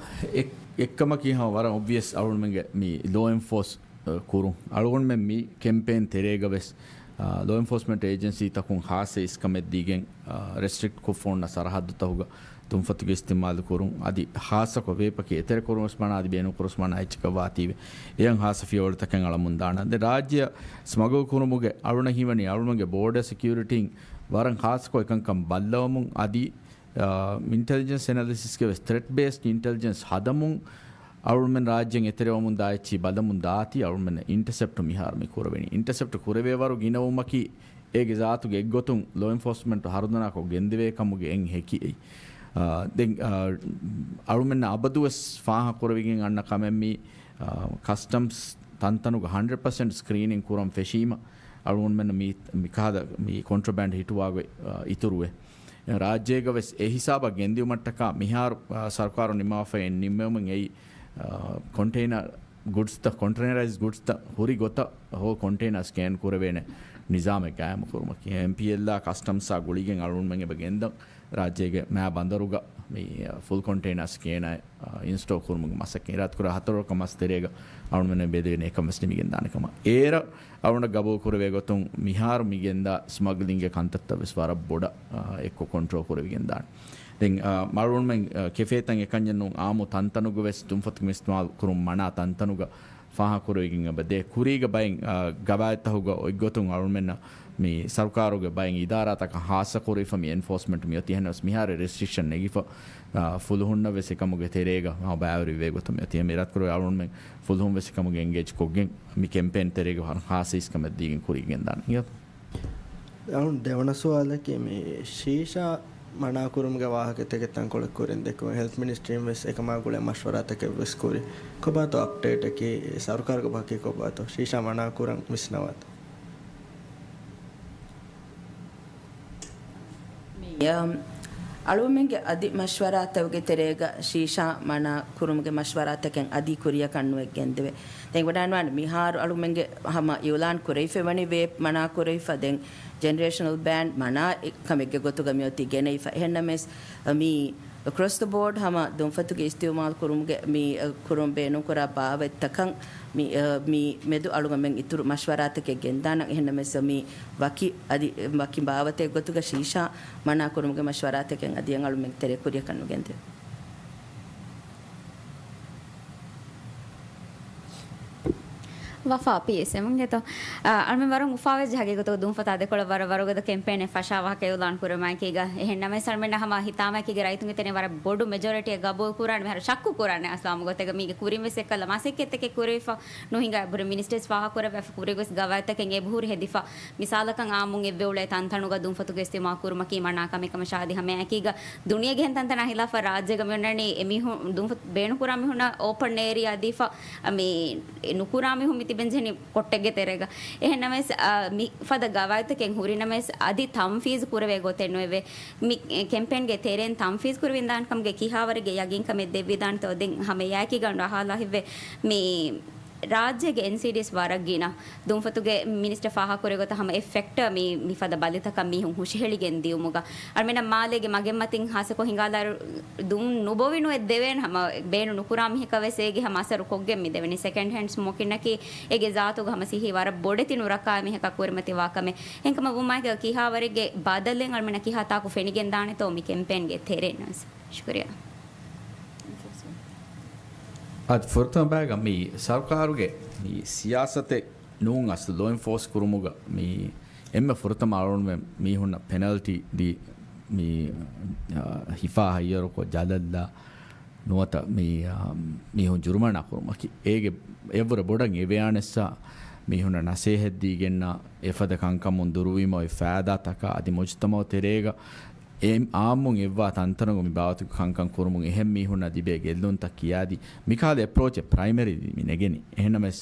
އެއް-، އެއްކަމަކީ ހަމަ ވަރަށް އޮބްވިއަސް އަޅުގަނޑުމެންގެ މި ލޯ އެންފޯސް، އަ، ކުރުން. އަޅުގަނޑުމެން މި ކެމްޕޭން ތެރޭގަ ވެސް، އަ، ލޯ އެންފޯސްމަންޓް އޭޖެންސީތަކުން ޚާއްޞަ އިސްކަމެއް ދީގެން، އަ، ރެސްޓްރިކްޓް ކޮށްފަ އޮންނަ ސަރަހައްދުތަކުގަ ތުންފަތުގެ އިސްތިޢުމާލު ކުރުން، އަދި ޚާއްޞަކޮށް ވޭޕަކީ އެތެރެ ކުރުން ވެސް މަނާ އަދި ބޭނުން ކުރުން ވެސް މަނާ އެއްޗަކަށް ވާތީވެ. އެހެން ޚާއްޞަ ފިޔަވަޅުތަކެއް އަޅަމުން ދާނަން. ދެން ރާއްޖެއަށް ސްމަގަލް ކުރުމުގެ އަޅުގަނޑަށް ހީވަނީ އަޅުގަނޑުގެ ބޯޑަރ ސެކިއުރިޓީން ވަރަށް ޚާއްޞަކޮށް އެކަންކަން ބައްލަވަމުން އަދި، އާ، އިންޓެލިޖެންސް އެނަލިސިސްގެ ވެސް ތްރެޓް ބޭސްޑް އިންޓެލިޖެންސް ހަދަމުން އަޅުމެން ރާއްޖެއިން އެތެރެވަމުން ދާ އެއްޗިހި ބަލަމުން ދާތީ އަޅުމެން އިންޓަސެޕްޓް މިހާރު މި ކުރެވެނީ. އިންޓަސެޕްޓް ކުރެވޭ ވަރު ގިނަވުމަކީ އޭގެ ޒާތުގެ އެއްގޮތުން ލޯ އެންފޯސްމަންޓް ހަރުދަނާކޮށް ގެންދެވޭ ކަމުގެ އެއް ހެކި އެއް. އާ، ދެން، އާ، އަޅުމެންނަށް އަބަދުވެސް ފާހަގަ ކުރެވިގެން އަންނަ ކަމެއް މީ، އާ، ކަސްޓަމްސް ތަންތަނުގަ ހަންޑްރެޑް ޕަސެންޓް ސްކްރީނިން ކުރަން ފެށީމަ، އަޅުގަނޑުމެންނަށް މި، މިކަހަލަ މި ކޮންޓްރަބޭންޑް ހިޓުވާގޮތް، އާ، އިތުރުވޭ. ރާއްޖޭގަ ވެސް އެ ހިސާބަށް ގެންދިއުމަށްޓަކާ މިހާރު، އާ، ސަރުކާރު ނިންމާފައި ނިންމެވުމުން އެއީ، އާ، ކޮންޓެއިނަރ ގުޑްސްތައް، ކޮންޓެއިނަރައިޒް ގުޑްސްތައް ހުރި ގޮތަށް ހޯ ކޮންޓެއިނަރ ސްކޭން ކުރެވޭނެ ނިޒާމެއް ގާއިމު ކުރުމަކީ، އެމްޕީއެލްއާ ކަސްޓަމްސްއާ ގުޅިގެން އަޅުގަނޑުމެން އެބަ ގެންދަން ރާއްޖޭގެ މާ ބަނދަރުގަ މި، އާ، ފުލް ކޮންޓެއިނަރ ސްކޭނަރ، އާ، އިންސްޓޯލް ކުރުމުގެ މަސައްކަތް އިރާދަ ކުރާ ހަތަރު ވަރަކަށް މަސް ތެރޭގަ އަޅުގަނޑުމެން ބެލެވޭނެ އެކަން ވެސް ނިމިގެން ދާނެ ކަމަށް. އޭރަށް އަޅުގަނޑަށް ގަބޫލު ކުރެވޭ ގޮތުން މިހާރު މި ގެންދާ ސްމަގްލިންގގެ ކަންތައްތައް ވެސް ވަރަށް ބޮޑަށް، އާ، އެއްކޮށް ކޮންޓްރޯލް ކުރެވިގެން ދާނެ. ދެން، އާ، އަޅުގަނޑުމެން، އާ، ކެފޭތައް އެކަންޏެއް ނޫން، އާއްމު ތަންތަނުގަ ވެސް ތުންފަތުގެ މި އިސްތިޢުމާލު ކުރުން މަނާ ތަންތަނުގަ ފާހަގަކުރެވިގެން އެބަ ދޭ. ކުރީގަ ބައެއް، އާ، ގަވާއިދުތަކުގަ އޮތްގޮތުން އަޅުމެންނަށް މި ސަރުކާރުގެ ބައެއް އިދާރާތަކަށް ހާއްސަކުރެވިފަ މި އެންފޯސްމަންޓް މިއޮތީ. އެހެނަސް މިހާރު ރެސްޓްރިކްޝަން ނެގިފަ، އާ، ފުލުހުންނަށް ވެސް އެކަމުގެ ތެރޭގަ ހަމަ ބައިވެރިވޭ ގޮތަށް މިއޮތީ. އެހެން އިރާދަކުރެވޭ އަޅުގަނޑުމެން ފުލުހުން ވެސް އެކަމުގެ އެންގޭޖް ކޮށްގެން މި ކެމްޕޭން ތެރޭގަ ހަރު ހާއްސަ އިސްކަމެއް ދީގެން ކުރިއަށް ގެންދާނެ. އިނގޭތޯ؟ އަޅުގަނޑު ދެވަނަ ސުވާލަކީ މި ޝީޝާ މަނާކުރުމުގެ ވާހަކަތަކެއް ތަންކޮޅެއް ކުރިން ދެއްކުމެ ހެލްތް މިނިސްޓްރީން ވެސް އެކަމާ ގުޅޭ މަޝްވަރާތަކެއް ވެސް ކުރި. ކޮބާތޯ އަޕްޑޭޓަކީ؟ ސަރުކާރުގެ ބަހަކީ ކޮބާތޯ؟ ޝީޝާ މަނާކުރަން ވިސްނަވާތޯ؟ މި، އަ، އަޅުގަނޑުމެންގެ އަދި މަޝްވަރާތަކުގެ ތެރޭގަ ޝީޝާ މަނާ ކުރުމުގެ މަޝްވަރާތަކެއް އަދި ކުރިއަކަށް ނުވެ ގެންދެވޭ. ދެން ވަޑާންވާން މިހާރު އަޅުގަނޑުމެންގެ ހަމަ އިއުލާން ކުރެވިފައިވަނީ ވޭޕް މަނާ ކުރެވިފަ. ދެން ޖެނެރޭޝަނަލް ބޭން މަނާ އެއް ކަމެއްގެ ގޮތުގަ މިއޮތީ ގެނައިފަ. އެހެންނަމަވެސް، މި އެކްރޮސް ދަ ބޯޑް ހަމަ ދުންފަތުގެ އިސްތިއުމާލު ކުރުމުގެ މި، އަ، ކުރުން ބޭނުންކުރާ ބާވަތްތަކަށް މި، އަ، މި މެދު އަޅުގަނޑުމެން އިތުރު މަޝްވަރާތަކެއް ގެންދާނަން. އެހެންނަމަވެސް މި ވަކި އަދި ވަކި ބާވަތެއް ގޮތުގަ ޝީޝާ މަނާ ކުރުމުގެ މަޝްވަރާތަކެއް އަދި އަޅުމެން ތެރެ ކުރިއަކަށް ނުގެންދެވޭ. ވަފާ ޕީއެސްއެމުން ގެތޯ. އަ، އަޅުމެން ވަރަށް އުފާވެއްޖެ ހަގީގަތުގަ ދުންފަތާ ދެކޮޅަށް ވަރަށް ވަރުގަދަ ކެމްޕޭނެއް ފަށާ ވާހަކަ އިއުލާން ކުރަމާއެކީގަ. އެހެން ނަމަވެސް އަޅުމެންނަށް ހަމަ ހިތާމައެކީގަ ރައްޔިތުންގެ ތެރެއިން ވަރަށް ބޮޑު މެޖޯރިޓީއެއް ގަބޫލު ކުރާނެ. މިހާރު ޝައްކު ކުރާނެ އަސްލު އާއްމު ގޮތެއްގަ މީގެ ކުރިން ވެސް އެއްކަލަ މަސައްކަތްތަކެއް ކުރެވިފަ ނުހިނގާ އެބަހުރި މިނިސްޓަރސް ފާހަގަކުރެއްވި ކުރިން ވެސް ގަވާއިދުތަކެއް އެބަހުރި ހެދިފަ. މިސާލަކަށް އާއްމުން އެއްވެ އުޅޭ ތަންތަނުގަ ދުންފަތުގެ އިސްތިއުމާލު ކުރުމަކީ މަނާ ކަމެއް ކަމަށާ އަދި ހަމައެކީގަ ދުނިޔޭގެ އެހެން ތަންތަނާ ހިލާފަށް ރާއްޖޭގަ މިއޮންނަނީ އެމީހުން ދުންފަތު ބޭނުންކުރާ މީހުންނަށް އޯޕަން އޭރިއާ ދީފަ މި ނުކުރާ މީހުން މި ތިބެންޖެހެނީ ކޮއްޓެއްގެ ތެރޭގަ. އެހެން ނަމަވެސް، އަ، މި ފަދަ ގަވާއިދުތަކެއް ހުރި ނަމަވެސް އަދި ތަންފީޒު ކުރެވޭ ގޮތެއް ނުވެވޭ. މި ކެމްޕޭންގެ ތެރެއިން ތަންފީޒު ކުރެވިދާނެ ކަމުގެ ކިހާވަރެއްގެ ޔަގީންކަމެއް ދެއްވިދާނެތޯ ދެން ހަމަ އެއާއެކީގަ އަހާލާ ހިތްވޭ. މި ރާއްޖޭގެ އެންސީޑީސް ވަރަށް ގިނަ. ދުންފަތުގެ މިނިސްޓަރ ފާހަގަކުރި ގޮތަށް ހަމަ އެއް ފެކްޓަރ މި، މިފަދަ ބަލިތަކަށް މީހުން ހުށަހެޅިގެން ދިޔުމުގަ. އަޅުމެންނަށް މާލޭގެ މަގެއްމަތިން ހާއްސަކޮށް ހިނގާލާއިރު ދުން ނުބޮވި ނުވެ ދެވޭނެ ހަމަ ބޭނުން ނުކުރާ މީހަކަށް ވެސް އޭގެ ހަމަ އަސަރު ކޮށްގެން މި ދެވެނީ. ސެކަންޑް ހޭންޑް ސްމޯކިންއަކީ އޭގެ ޒާތުގަ ހަމަ ސިއްހީ ވަރަށް ބޮޑެތި ނުރައްކާ މީހަކަށް ކުރިމަތިވާ ކަމެއް. އެހެންކަމަށް ވުމާއެކީ ކިހާވަރެއްގެ ބަދަލެއް އަޅުމެންނަށް ކިހާ ތާކު ފެނިގެން ދާނެތޯ މި ކެމްޕޭންގެ ތެރެއިން ވެސް. ޝުކުރިއްޔާ. އަދި ފުރަތަމަ ބައިގަ މި ސަރުކާރުގެ މި ސިޔާސަތެއް ނޫން އަސްލު ލޯ އެންފޯސް ކުރުމުގަ މި އެންމެ ފުރަތަމަ އަޅުގަނޑުމެން މީހުންނަށް ޕެނަލްޓީ ދީ މި، އާ، ހިފާ ހައްޔަރުކޮށް ޖަލަށްލާ ނުވަތަ މި، އާ، މީހުން ޖުރުމާނާ ކުރުމަކީ. އޭގެ އެއްވުރެ ބޮޑަށް އެވެއާނެއްސާ މީހުންނަށް ނަސޭހަތް ދީގެންނާ އެފަދަ ކަންކަމުން ދުރުވީމަ އޮތް ފައިދާތަކާ އަދި މުޖުތަމައު ތެރޭގަ އެ އާއްމުން އެއްވާ ތަންތަނުގަ މި ބާވަތުގެ ކަންކަން ކުރުމުން އެހެން މީހުންނަށް ލިބޭ ގެއްލުންތައް ކިޔާދީ، މިކަހަލަ އެޕްރޯޗެއް ޕްރައިމަރީ މި ނެގެނީ. އެހެންނަމަވެސް،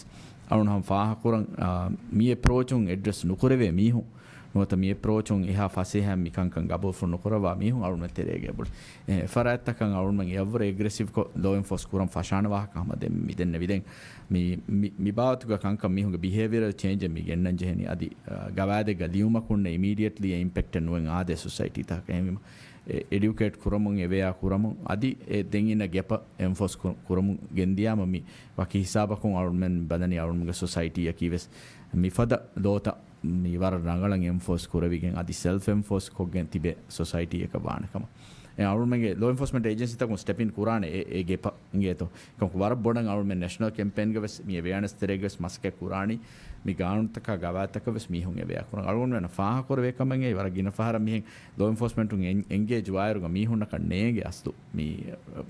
އަޅުން ހަމަ ފާހަގަކުރަން، އާ، މި އެޕްރޯޗުން އެޑްރެސް ނުކުރެވޭ މީހުން ނުވަތަ މި އެޕްރޯޗުން އެހާ ފަސޭހައިން މި ކަންކަން ގަބޫލު ނުކުރައްވާ މީހުން އަޅުންމެ ތެރޭގަ އެބުޅި. އެ ފަރާތްތަކަށް އަޅުންމެން އެއަށްވުރެ އެގްރެސިވްކޮށް ލޯ އެންފޯސް ކުރަން ފަށާނެ ވާހަކަ ހަމަ ދެން މި ދެންނެވި. ދެން މި، މި، މި ބާވަތުގަ ކަންކަން މީހުންގެ ބިހޭވިއަރަލް ޗޭންޖެއް މި ގެންނަން ޖެހެނީ. އަދި، އަ، ގަވާއިދެއްގަ ލިޔުމަކުންނެ އިމީޑިއެޓްލީ އެ އިމްޕެކްޓެއް ނުވެން އާދޭ ސޮސައިޓީތަކަށް. އެހެންވީމަ، އެ، އެޑިއުކޭޓް ކުރަމުން، އެވެޔާ ކުރަމުން، އަދި އެ ދެން އިންނަ ގެޕަށް އެންފޯސް ކުރ-، ކުރަމުން ގެންދިޔާމަ މި ވަކި ހިސާބަކުން އަޅުންމެން ބަލަނީ އަޅުންމެންގެ ސޮސައިޓީއަކީ ވެސް މިފަދަ ލޯތައް މި ވަރަށް ރަނގަޅަށް އެންފޯސް ކުރެވިގެން އަދި ސެލްފް އެންފޯސް ކޮށްގެން ތިބޭ ސޮސައިޓީއަކަށް ވާނެ ކަމަށް. އެ އަޅުމެންގެ ލޯ އެންފޯސްމަންޓް އޭޖެންސީތަކުން ސްޓެޕް އިން ކުރާނެ އެ، އެ ގެޕަށް އިނގޭތޯ. އެކަމަކު ވަރަށް ބޮޑަށް އަޅުމެން ނޭޝަނަލް ކެމްޕޭންގަ ވެސް މި އެވެއާނެސް ތެރޭގަ ވެސް މަސައްކަތް ކުރާނީ މި ގާނޫނުތަކާ ގަވާއިދުތަކަށް ވެސް މީހުން އެވެޔާ ކުރަން. އަޅުގަނޑުމެން ފާހަގަކުރެވޭ ކަމެއް އެ ވަރަށް ގިނަ ފަހަރަށް މިހެން ލޯ އެންފޯސްމަންޓުން އެން-، އެންގޭޖް ވާއިރުގަ މީހުންނަކަށް ނޭނގެ އަސްލު މި،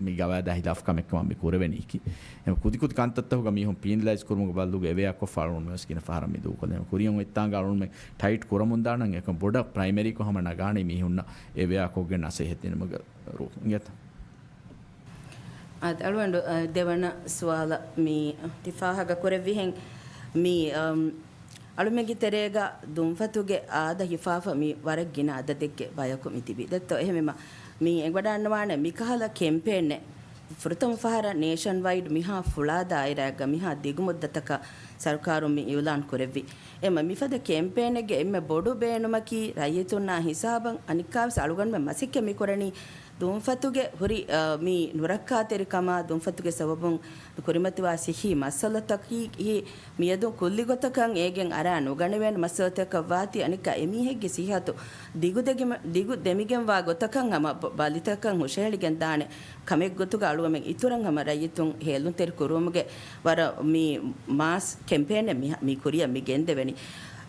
މި ގަވާއިދާ ހިލާފް ކަމެއް ކަމަށް މި ކުރެވެނީކީ. އެހެން ކުދި ކުދި ކަންތައްތަކުގަ މީހުން ޕީނަލައިޒް ކުރުމުގެ ބަދަލުގަ އެވެޔާ ކޮށްފަ އަޅުގަނޑު ވެސް ގިނަ ފަހަރަށް މި ދޫކޮށްލީ. ކުރިއަށް އޮތްތާނގަ އަޅުގަނޑުމެން ޓައިޓް ކުރަމުން ދާނަން އެކަން ބޮޑަށް ޕްރައިމަރީކޮށް ހަމަ ނަގާނީ މީހުންނަށް އެވެޔާ ކޮށްގެން ނަސޭހަތް ދިނުމުގެ ރޫހުން އިނގޭތަ؟ އާދެ، އަޅުގަނޑު، އަ، ދެވަނަ ސުވާލަށް މި ތި ފާހަގަ ކުރެއްވިހެން މި، އަމް، އަޅުމެންގެ ތެރޭގަ ދުންފަތުގެ އާދަ ހިފާފަ މި ވަރަށް ގިނަ އަދަދެއްގެ ބަޔަކު މި ތިބި. ދެއްތޯ އެހެންވީމަ މި އެނގިވަޑައިގަންނަވާނެ މިކަހަލަ ކެމްޕޭނެއް ފުރަތަމަ ފަހަރަށް ނޭޝަން ވައިޑް މިހާ ފުޅާ ދާއިރާއެއްގަ މިހާ ދިގު މުއްދަތަކަށް ސަރުކާރުން މި އިއުލާން ކުރެއްވި. އެމަ މިފަދަ ކެމްޕޭނެއްގެ އެންމެ ބޮޑު ބޭނުމަކީ ރައްޔިތުންނާ ހިސާބަށް އަނެއްކާވެސް އަޅުގަނޑުމެން މަސައްކަތް މި ކުރަނީ ދުންފަތުގެ ހުރި، އަ، މި ނުރައްކާތެރިކަމާ ދުންފަތުގެ ސަބަބުން ކުރިމަތިވާ ސިއްހީ މައްސަލަތަކީ މިއަދު ކުއްލިގޮތަކަށް އޭގެން އަރާ ނުގަނެވޭނެ މައްސަލަތަކަށް ވާތީ އަނެއްކާ އެމީހެއްގެ ސިއްހަތު ދިގު ދެގިމަ-، ދިގު ދެމިގެންވާ ގޮތަކަށް ހަމަ ބަ-، ބަލިތަކަށް ހުށަހެޅިގެން ދާނެ ކަމެއްގޮތުގަ އަޅުގަމެން އިތުރަށް ހަމަ ރައްޔިތުން ހޭލުންތެރި ކުރުވުމުގެ ވަރަށް މި މާސް ކެމްޕޭނެއް މި، މި ކުރިއަށް މި ގެންދެވެނީ.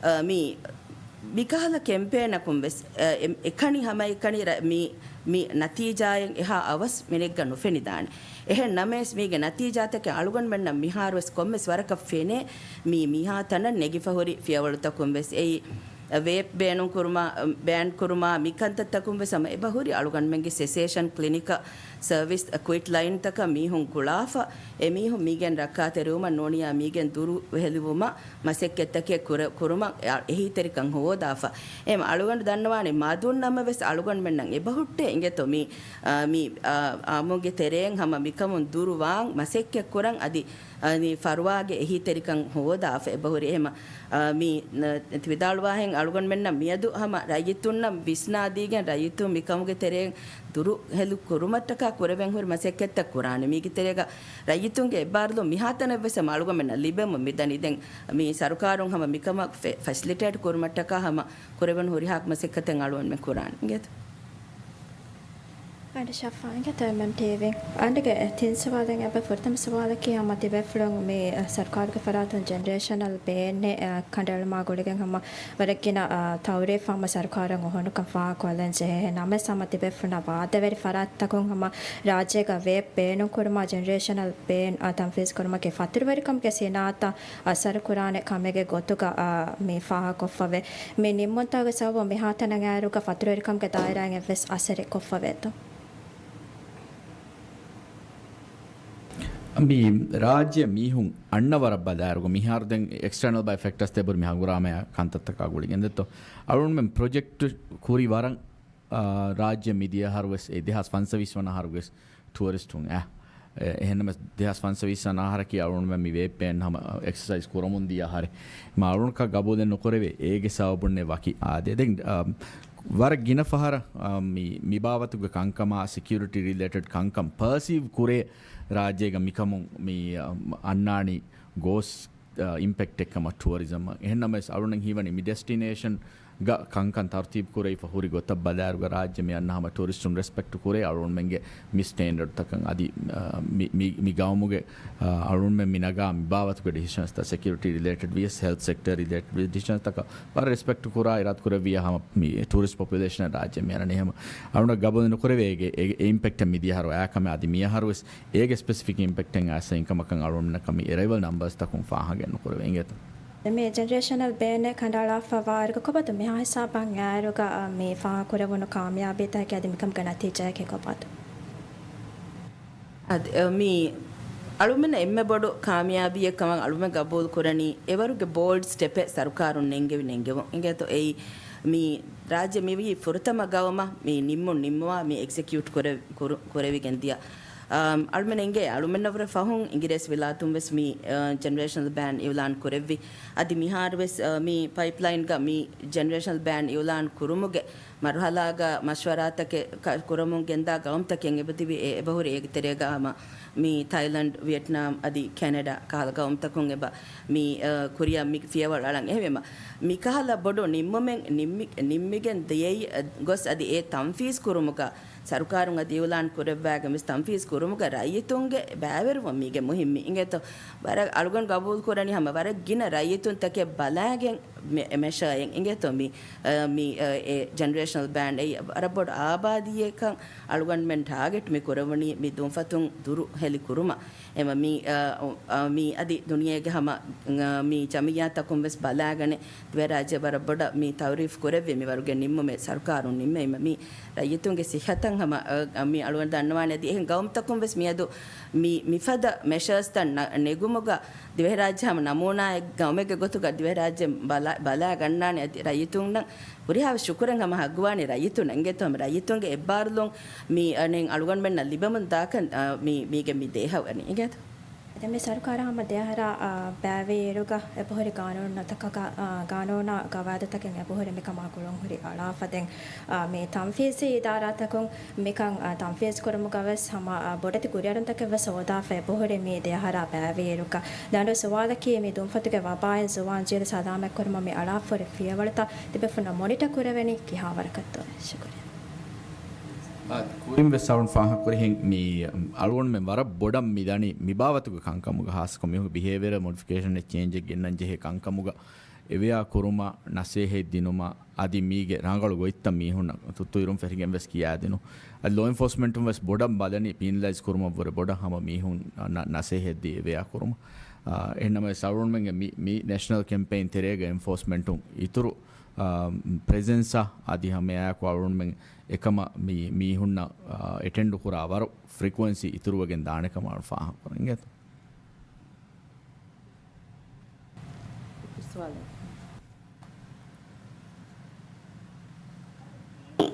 އަ، މި މިކަހަލަ ކެމްޕޭނަކުން ވެސް، އެ، އެ، އެކަނި ހަމައެކަނި ރަ-، މި، މި ނަތީޖާއެއް އެހާ އަވަސް މިނެއްގަ ނުފެނިދާނެ. އެހެން ނަމަވެސް މީގެ ނަތީޖާތަކެއް އަޅުގަނޑުމެންނަށް މިހާރުވެސް ކޮންމެސް ވަރަކަށް ފެނޭ މި މިހާ ތަނަށް ނެގިފަ ހުރި ފިޔަވަޅުތަކުން ވެސް. އެއީ، ވޭޕް ބޭނުން ކުރުމާ، ބޭން ކުރުމާ މި ކަންތައްތަކުން ވެސް ހަމަ އެބަ ހުރި އަޅުގަނޑުމެންގެ ސެސޭޝަން ކްލިނިކަށް ސަރވިސް ކުއިޓް ލައިންތަކަށް މީހުން ގުޅާފަ، އެމީހުން މީގެން ރައްކާތެރިވުމަށް ނޫނިއްޔާ މީގެން ދުރު ހެލިވުމަށް މަސައްކަތްތަކެއް ކުރ-، ކުރުމަށް އެ-، އެހީތެރިކަން ހޯދާފަ. އެހެން އަޅުގަނޑު ދަންނަވާނެ މަދުން ނަމަވެސް އަޅުގަނޑުމެންނަށް އެބަހުއްޓޭ އިނގޭތޯ މި، އާ، މި، އާ، އާއްމުގެ ތެރެއިން ހަމަ މިކަމުން ދުރު ވާން މަސައްކަތް ކުރަން އަދި، އަދި ފަރުވާގެ އެހީތެރިކަން ހޯދާފަ އެބަހުރި. އެހެމަ، އާ، މި، ނަ-، ތި ވިދާޅުވާހެން އަޅުގަނޑުމެންނަށް މިއަދު ހަމަ ރައްޔިތުންނަށް ވިސްނާދީގެން ރައްޔިތުން މިކަމުގެ ތެރެއިން ދުރުހެލު ކުރުމަށްޓަކާ ކުރެވެން ހުރި މަސައްކަތްތައް ކުރާނެ. މީގެ ތެރޭގަ ރައްޔިތުންގެ އެއްބާރުލުން މިހާތަނަށްވެސް ހަމަ އަޅުގަނޑުމެންނަށް ލިބެމުން މިދަނީ. ދެން މި ސަރުކާރުން ހަމަ މިކަމަށް ފެ-، ފެސިލިޓޭޓް ކުރުމަށްޓަކާ ހަމަ ކުރެވެން ހުރިހާ މަސައްކަތެއް އަޅުގަނޑުމެން ކުރާނެ. އިނގޭތަ؟ އަނޑި ޝަފާ އިނގޭތަ އެމްއެމްޓީވީ. އަނޑިގެ ތިން ސުވާލެއް އެބަ ފުރަތަމަ ސުވާލަކީ ހަމަ ތިބޭފުޅުން މި ސަރުކާރުގެ ފަރާތުން ޖެނެރޭޝަނަލް ބޭނެއް ކަނޑައެޅުމާ ގުޅިގެން ހަމަ ވަރަށް ގިނަ، އާ، ތައުރީފް ހަމަ ސަރުކާރަށް އޮހޮނުކަން ފާހަގަކޮށްލަން ޖެހޭ. ނަމަވެސް ހަމަ ތިބޭފުޅުންނަށް ވާދަވެރި ފަރާތްތަކުން ހަމަ ރާއްޖޭގަ ވޭބް ބޭނުންކުރުމާ ޖެނެރޭޝަނަލް ބޭން، އާ، ތަންފީޒު ކުރުމަކީ ފަތުރުވެރިކަމުގެ ސިނާއަތަށް އަސަރު ކުރާނެ ކަމެއްގެ ގޮތުގަ، އާ، މި ފާހަގަކޮށްފަވޭ. މި ނިންމުންތަކުގެ ސަބަބުން މިހާތަނަށް އައިއިރުގަ ފަތުރުވެރިކަމުގެ ދާއިރާއިން އެއްވެސް އަސަރެއް ކޮށްފަވޭތޯ؟ މި ރާއްޖެ މީހުން އަންނަ ވަރަށް ބަލާއިރުގަ މިހާރު ދެން އެކްސްޓަރނަލް ބައި ފެކްޓާސް ތެބުރި މި ހަނގުރާމަޔާ ކަންތައްތަކާ ގުޅިގެން ދެއްތޯ. އަޅުގަނޑުމެން ޕްރޮޖެކްޓް ކުރި ވަރަށް، އާ، ރާއްޖެ މިދިޔަ އަހަރު ވެސް އެ ދެހާސް ފަންސަވީސް ވަނަ އަހަރު ވެސް ޓުއަރިސްޓުން އެ، އެ، އެހެންނަމަވެސް ދެހާސް ފަންސަވީސް ވަނަ އަހަރަކީ އަޅުގަނޑުމެން މި ވޭބް ބޭން ހަމަ އެކްސަސައިޒް ކުރަމުން ދިޔަ އަހަރެއް. މަ އަޅުގަނޑަކަށް ގަބޫލެއް ނުކުރެވޭ އޭގެ ސަބަބުންނެއް ވަކި އާދޭ. ދެން، އާ، ވަރަށް ގިނަ ފަހަރަށް، އާ، މި، މި ބާވަތުގެ ކަންކަމާ ސެކިއުރިޓީ ރިލޭޓެޑް ކަންކަން ޕަރސީވް ކުރޭ ރާއްޖޭގަ މިކަމުން މި، އާ، އަންނާނީ ގޯސް، އާ، އިމްޕެކްޓެއް ކަމަށް ޓުއަރިޒަމަށް. އެހެންނަމަވެސް އަޅުގަނޑަށް ހީވަނީ މި ޑެސްޓިނޭޝަން ގަ ކަންކަން ތަރުތީބު ކުރެވިފަ ހުރި ގޮތަށް ބަލާއިރުގަ ރާއްޖެ މި އަންނަ ހަމަ ޓޫރިސްޓުން ރެސްޕެކްޓް ކުރޭ އަޅުގަނޑުމެންގެ މި ސްޓޭންޑަޑްތަކަށް. އަދި، އާ، މި، މި، މި ގައުމުގެ، އާ، އަޅުގަނޑުމެން މި ނަގާ މި ބާވަތުގެ ޑިސިޝަންސްތައް ސެކިއުރިޓީ ރިލޭޓެޑް ވިޔަސް ހެލްތް ސެކްޓަރ ރިލޭޓެޑް ވިޔަސް ޑިސިޝަންސްތަކަށް ވަރަށް ރެސްޕެކްޓް ކުރާ އިރާދަ ކުރެއްވިޔާ ހަމަ މި ޓޫރިސްޓް ޕޮޕިއުލޭޝަން ރާއްޖެ މި އަންނަނީ ހަމަ އަޅުގަނޑަށް ގަބޫލު ނުކުރެވޭ އޭގެ އެ، އެ އިމްޕެކްޓަށް މިދިޔަ އަހަރު އައި ކަމެއް އަދި މި އަހަރު ވެސް އޭގެ ސްޕެސިފިކް އިމްޕެކްޓެއް އައިސް އިންކަމަކަށް އަޅުގަނޑުމެންނަށް ކަމީ އެރައިވަލް ނަމްބަރސްތަކުން ފާހަގައެއް ނުކުރެވޭ އިނގޭތަ؟ މި ޖެނެރޭޝަނަލް ބޭނެއް ކަނޑައަޅާފަ ވާއިރުގަ ކޮބާތޯ މިހާ ހިސާބަށް އައިއިރުގަ، އަ، މި ފާހަގަކުރެވުނު ކާމިޔާބީތަކަކީ އަދި މިކަމުގެ ނަތީޖާއަކީ ކޮބާތޯ؟ އަދި، އަ، މި އަޅުމެންނަށް އެންމެ ބޮޑު ކާމިޔާބީއެއް ކަމަށް އަޅުމެން ގަބޫލު ކުރަނީ އެވަރުގެ ބޯލްޑް ސްޓެޕެއް ސަރުކާރުން ނެންގެވި ނެންގެވުން. އިނގޭތޯ އެއީ މި ރާއްޖެ މިވީ ފުރަތަމަ ގައުމަށް މި ނިންމުން ނިންމުވާ މި އެގްޒެކިއުޓް ކުރެ-، ކުރު-، ކުރެވިގެން ދިޔަ. އަމް، އަޅުމެން އެނގޭ އަޅުމެންނަށްވުރެ ފަހުން އިނގިރޭސި ވިލާތުން ވެސް މި، އަ، ޖެނެރޭޝަނަލް ބޭން އިއުލާން ކުރެއްވި. އަދި މިހާރު ވެސް، އަ، މި ޕައިޕްލައިންގަ މި ޖެނެރޭޝަނަލް ބޭން އިއުލާން ކުރުމުގެ މަރުހަލާގަ މަޝްވަރާތަކެއް ކަ-، ކުރަމުން ގެންދާ ގައުމުތަކެއް އެބަތިބި އެ-، އެބަހުރި އޭގެ ތެރޭގަ ހަމަ މި ތައިލަންޑް، ވިއެޓްނާމް އަދި ކެނެޑާ ކަހަލަ ގައުމުތަކުން އެބަ މި، އަ، ކުރިއަށް މި ފިޔަވަޅު އަޅަން. އެހެންވީމަ، މިކަހަލަ ބޮޑު ނިންމުމެއް ނިންމި-، ނިންމިގެން ދިޔައީ، އަ، ގޮސް އަދި އެ ތަންފީޒް ކުރުމުގަ ސަރުކާރުން އަދި އިއުލާން ކުރެއްވާގެން ވެސް ތަންފީޒް ކުރުމުގަ ރައްޔިތުންގެ ބައިވެރިވުން މީގެ މުހިއްމީ. އިނގޭތޯ، ވަރަށް އަޅުގަނޑު ގަބޫލު ކުރަނީ ހަމަ ވަރަށް ގިނަ ރައްޔިތުންތަކެއް ބަލާގެން މެ-، މެޝައިން. އިނގޭތޯ މި، އަ، މި، އަ، އެ ޖެނެރޭޝަނަލް ބޭން އެއީ ވަރަށް ބޮޑު އާބާދީއެއްކަން އަޅުގަނޑުމެން ޓާގެޓް މި ކުރެވުނީ މި ދުންފަތުން ދުރު ހެލި ކުރުމަށް. އެމަ މި، އަ، އަ، މި އަދި ދުނިޔޭގެ ހަމަ، އަ، މި ޖަމިއްޔާތަކުން ވެސް ބަލާގަނެ ދިވެހިރާއްޖެ ވަރަށް ބޮޑަށް މި ތައުރީފް ކުރެއްވި މި ވަރުގެ ނިންމުމެއް ސަރުކާރުން ނިންމެވީމަ މި ރައްޔިތުންގެ ސިއްހަތަށް ހަމަ، އަ، މި އަޅުގަނޑު ދަންނަވާނެ އަދި އެހެން ގައުމުތަކުން ވެސް މިއަދު މި، މިފަދަ މެޝާސްތައް ނަ-، ނެގުމުގަ ދިވެހިރާއްޖެ ހަމަ ނަމޫނާއެއް ގައުމެއްގެ ގޮތުގަ ދިވެހިރާއްޖެ ބަލާ-، ބަލާގަންނާނެ އަދި ރައްޔިތުންނަށް ހުރިހާ ޝުކުރެއް ހަމަ ހައްގުވާނީ ރައްޔިތުންނަށް. އިނގޭތޯ ހަމަ ރައްޔިތުންގެ އެއްބާރުލުން މި އަނެއް އަޅުގަނޑުމެންނަށް ލިބެމުން ދާކަން، އަ، މި، މީގެ މި ދޭހަވަނީ. އިނގޭތޯ؟ ދެން މި ސަރުކާރަށް ހަމަ ދެއަހަރާ، އާ، ބައިވެރިއިރުގަ އެބަހުރި ގާނޫނުތަކަކަށް، އާ، ގާނޫނާ ގަވާއިދުތަކެއް އެބަހުރި މިކަމާ ގުޅުން ހުރި އަޅާފަ ދެން، އާ، މި ތަންފީޒީ އިދާރާތަކުން މިކަން، އާ، ތަންފީޒް ކުރުމުގަ ވެސް ހަމަ، އާ، ބޮޑެތި ކުރިއަރުންތަކެއް ވެސް ހޯދާފަ އެބަހުރި މި ދެއަހަރާ ބައިވެރިއިރުގަ. ދަނޑު ސުވާލަކީ މި ދުންފަތުގެ ވަބާއިން ޒުވާން ޖީލު ސަލާމަތްކުރުމަށް މި އަޅާފަ ހުރި ފިޔަވަޅުތައް ތިބޭފުޅުންނަށް މޮނިޓަ ކުރެވެނީ ކިހާވަރަކަށްތޯ؟ ޝުކުރިއްޔާ. އާ، ކުރިން ވެސް އަޅުން ފާހަގަކުރިހެން މި، އަޅުގަނޑުމެން ވަރަށް ބޮޑަށް މި ދަނީ މި ބާވަތުގެ ކަންކަމުގަ ހާއްސަކޮށް މީހުން ބިހޭވިއަރ މޮޑިފިކޭޝަން އެއް ޗޭންޖެއް ގެންނަން ޖެހޭ ކަންކަމުގަ އެވެޔާ ކުރުމަށް ނަސޭހަތް ދިނުމަށް އަދި މީގެ ރަނގަޅު ގޮތްތައް މީހުންނަށް ތުއްތުއިރުން ފެށިގެން ވެސް ކިޔާދިނުން. އަދި ލޯ އެންފޯސްމަންޓުން ވެސް ބޮޑަށް ބަލަނީ ޕީނަލައިޒް ކުރުމަށްވުރެ ބޮޑަށް ހަމަ މީހުން ނަ-، ނަސޭހަތް ދީ އެވެޔާ ކުރުމަށް. އާ، އެހެންނަމަވެސް އަޅުގަނޑުމެންގެ މި، މި ނޭޝަނަލް ކެމްޕެއިން ތެރޭގަ އެންފޯސްމަންޓުން އިތުރު އާ، ޕްރެޒެންސްއާ އަދި ހަމައެއާއެކު އަޅުގަނޑުމެން އެކަމަށް މި މީހުންނަށް، އާ، އެޓެންޑު ކުރާ ވަރު ފްރީކުއެންސީ އިތުރުވެގެން ދާނެ ކަމަށް އަޅު ފާހަގަކުރަން އިނގޭތަ؟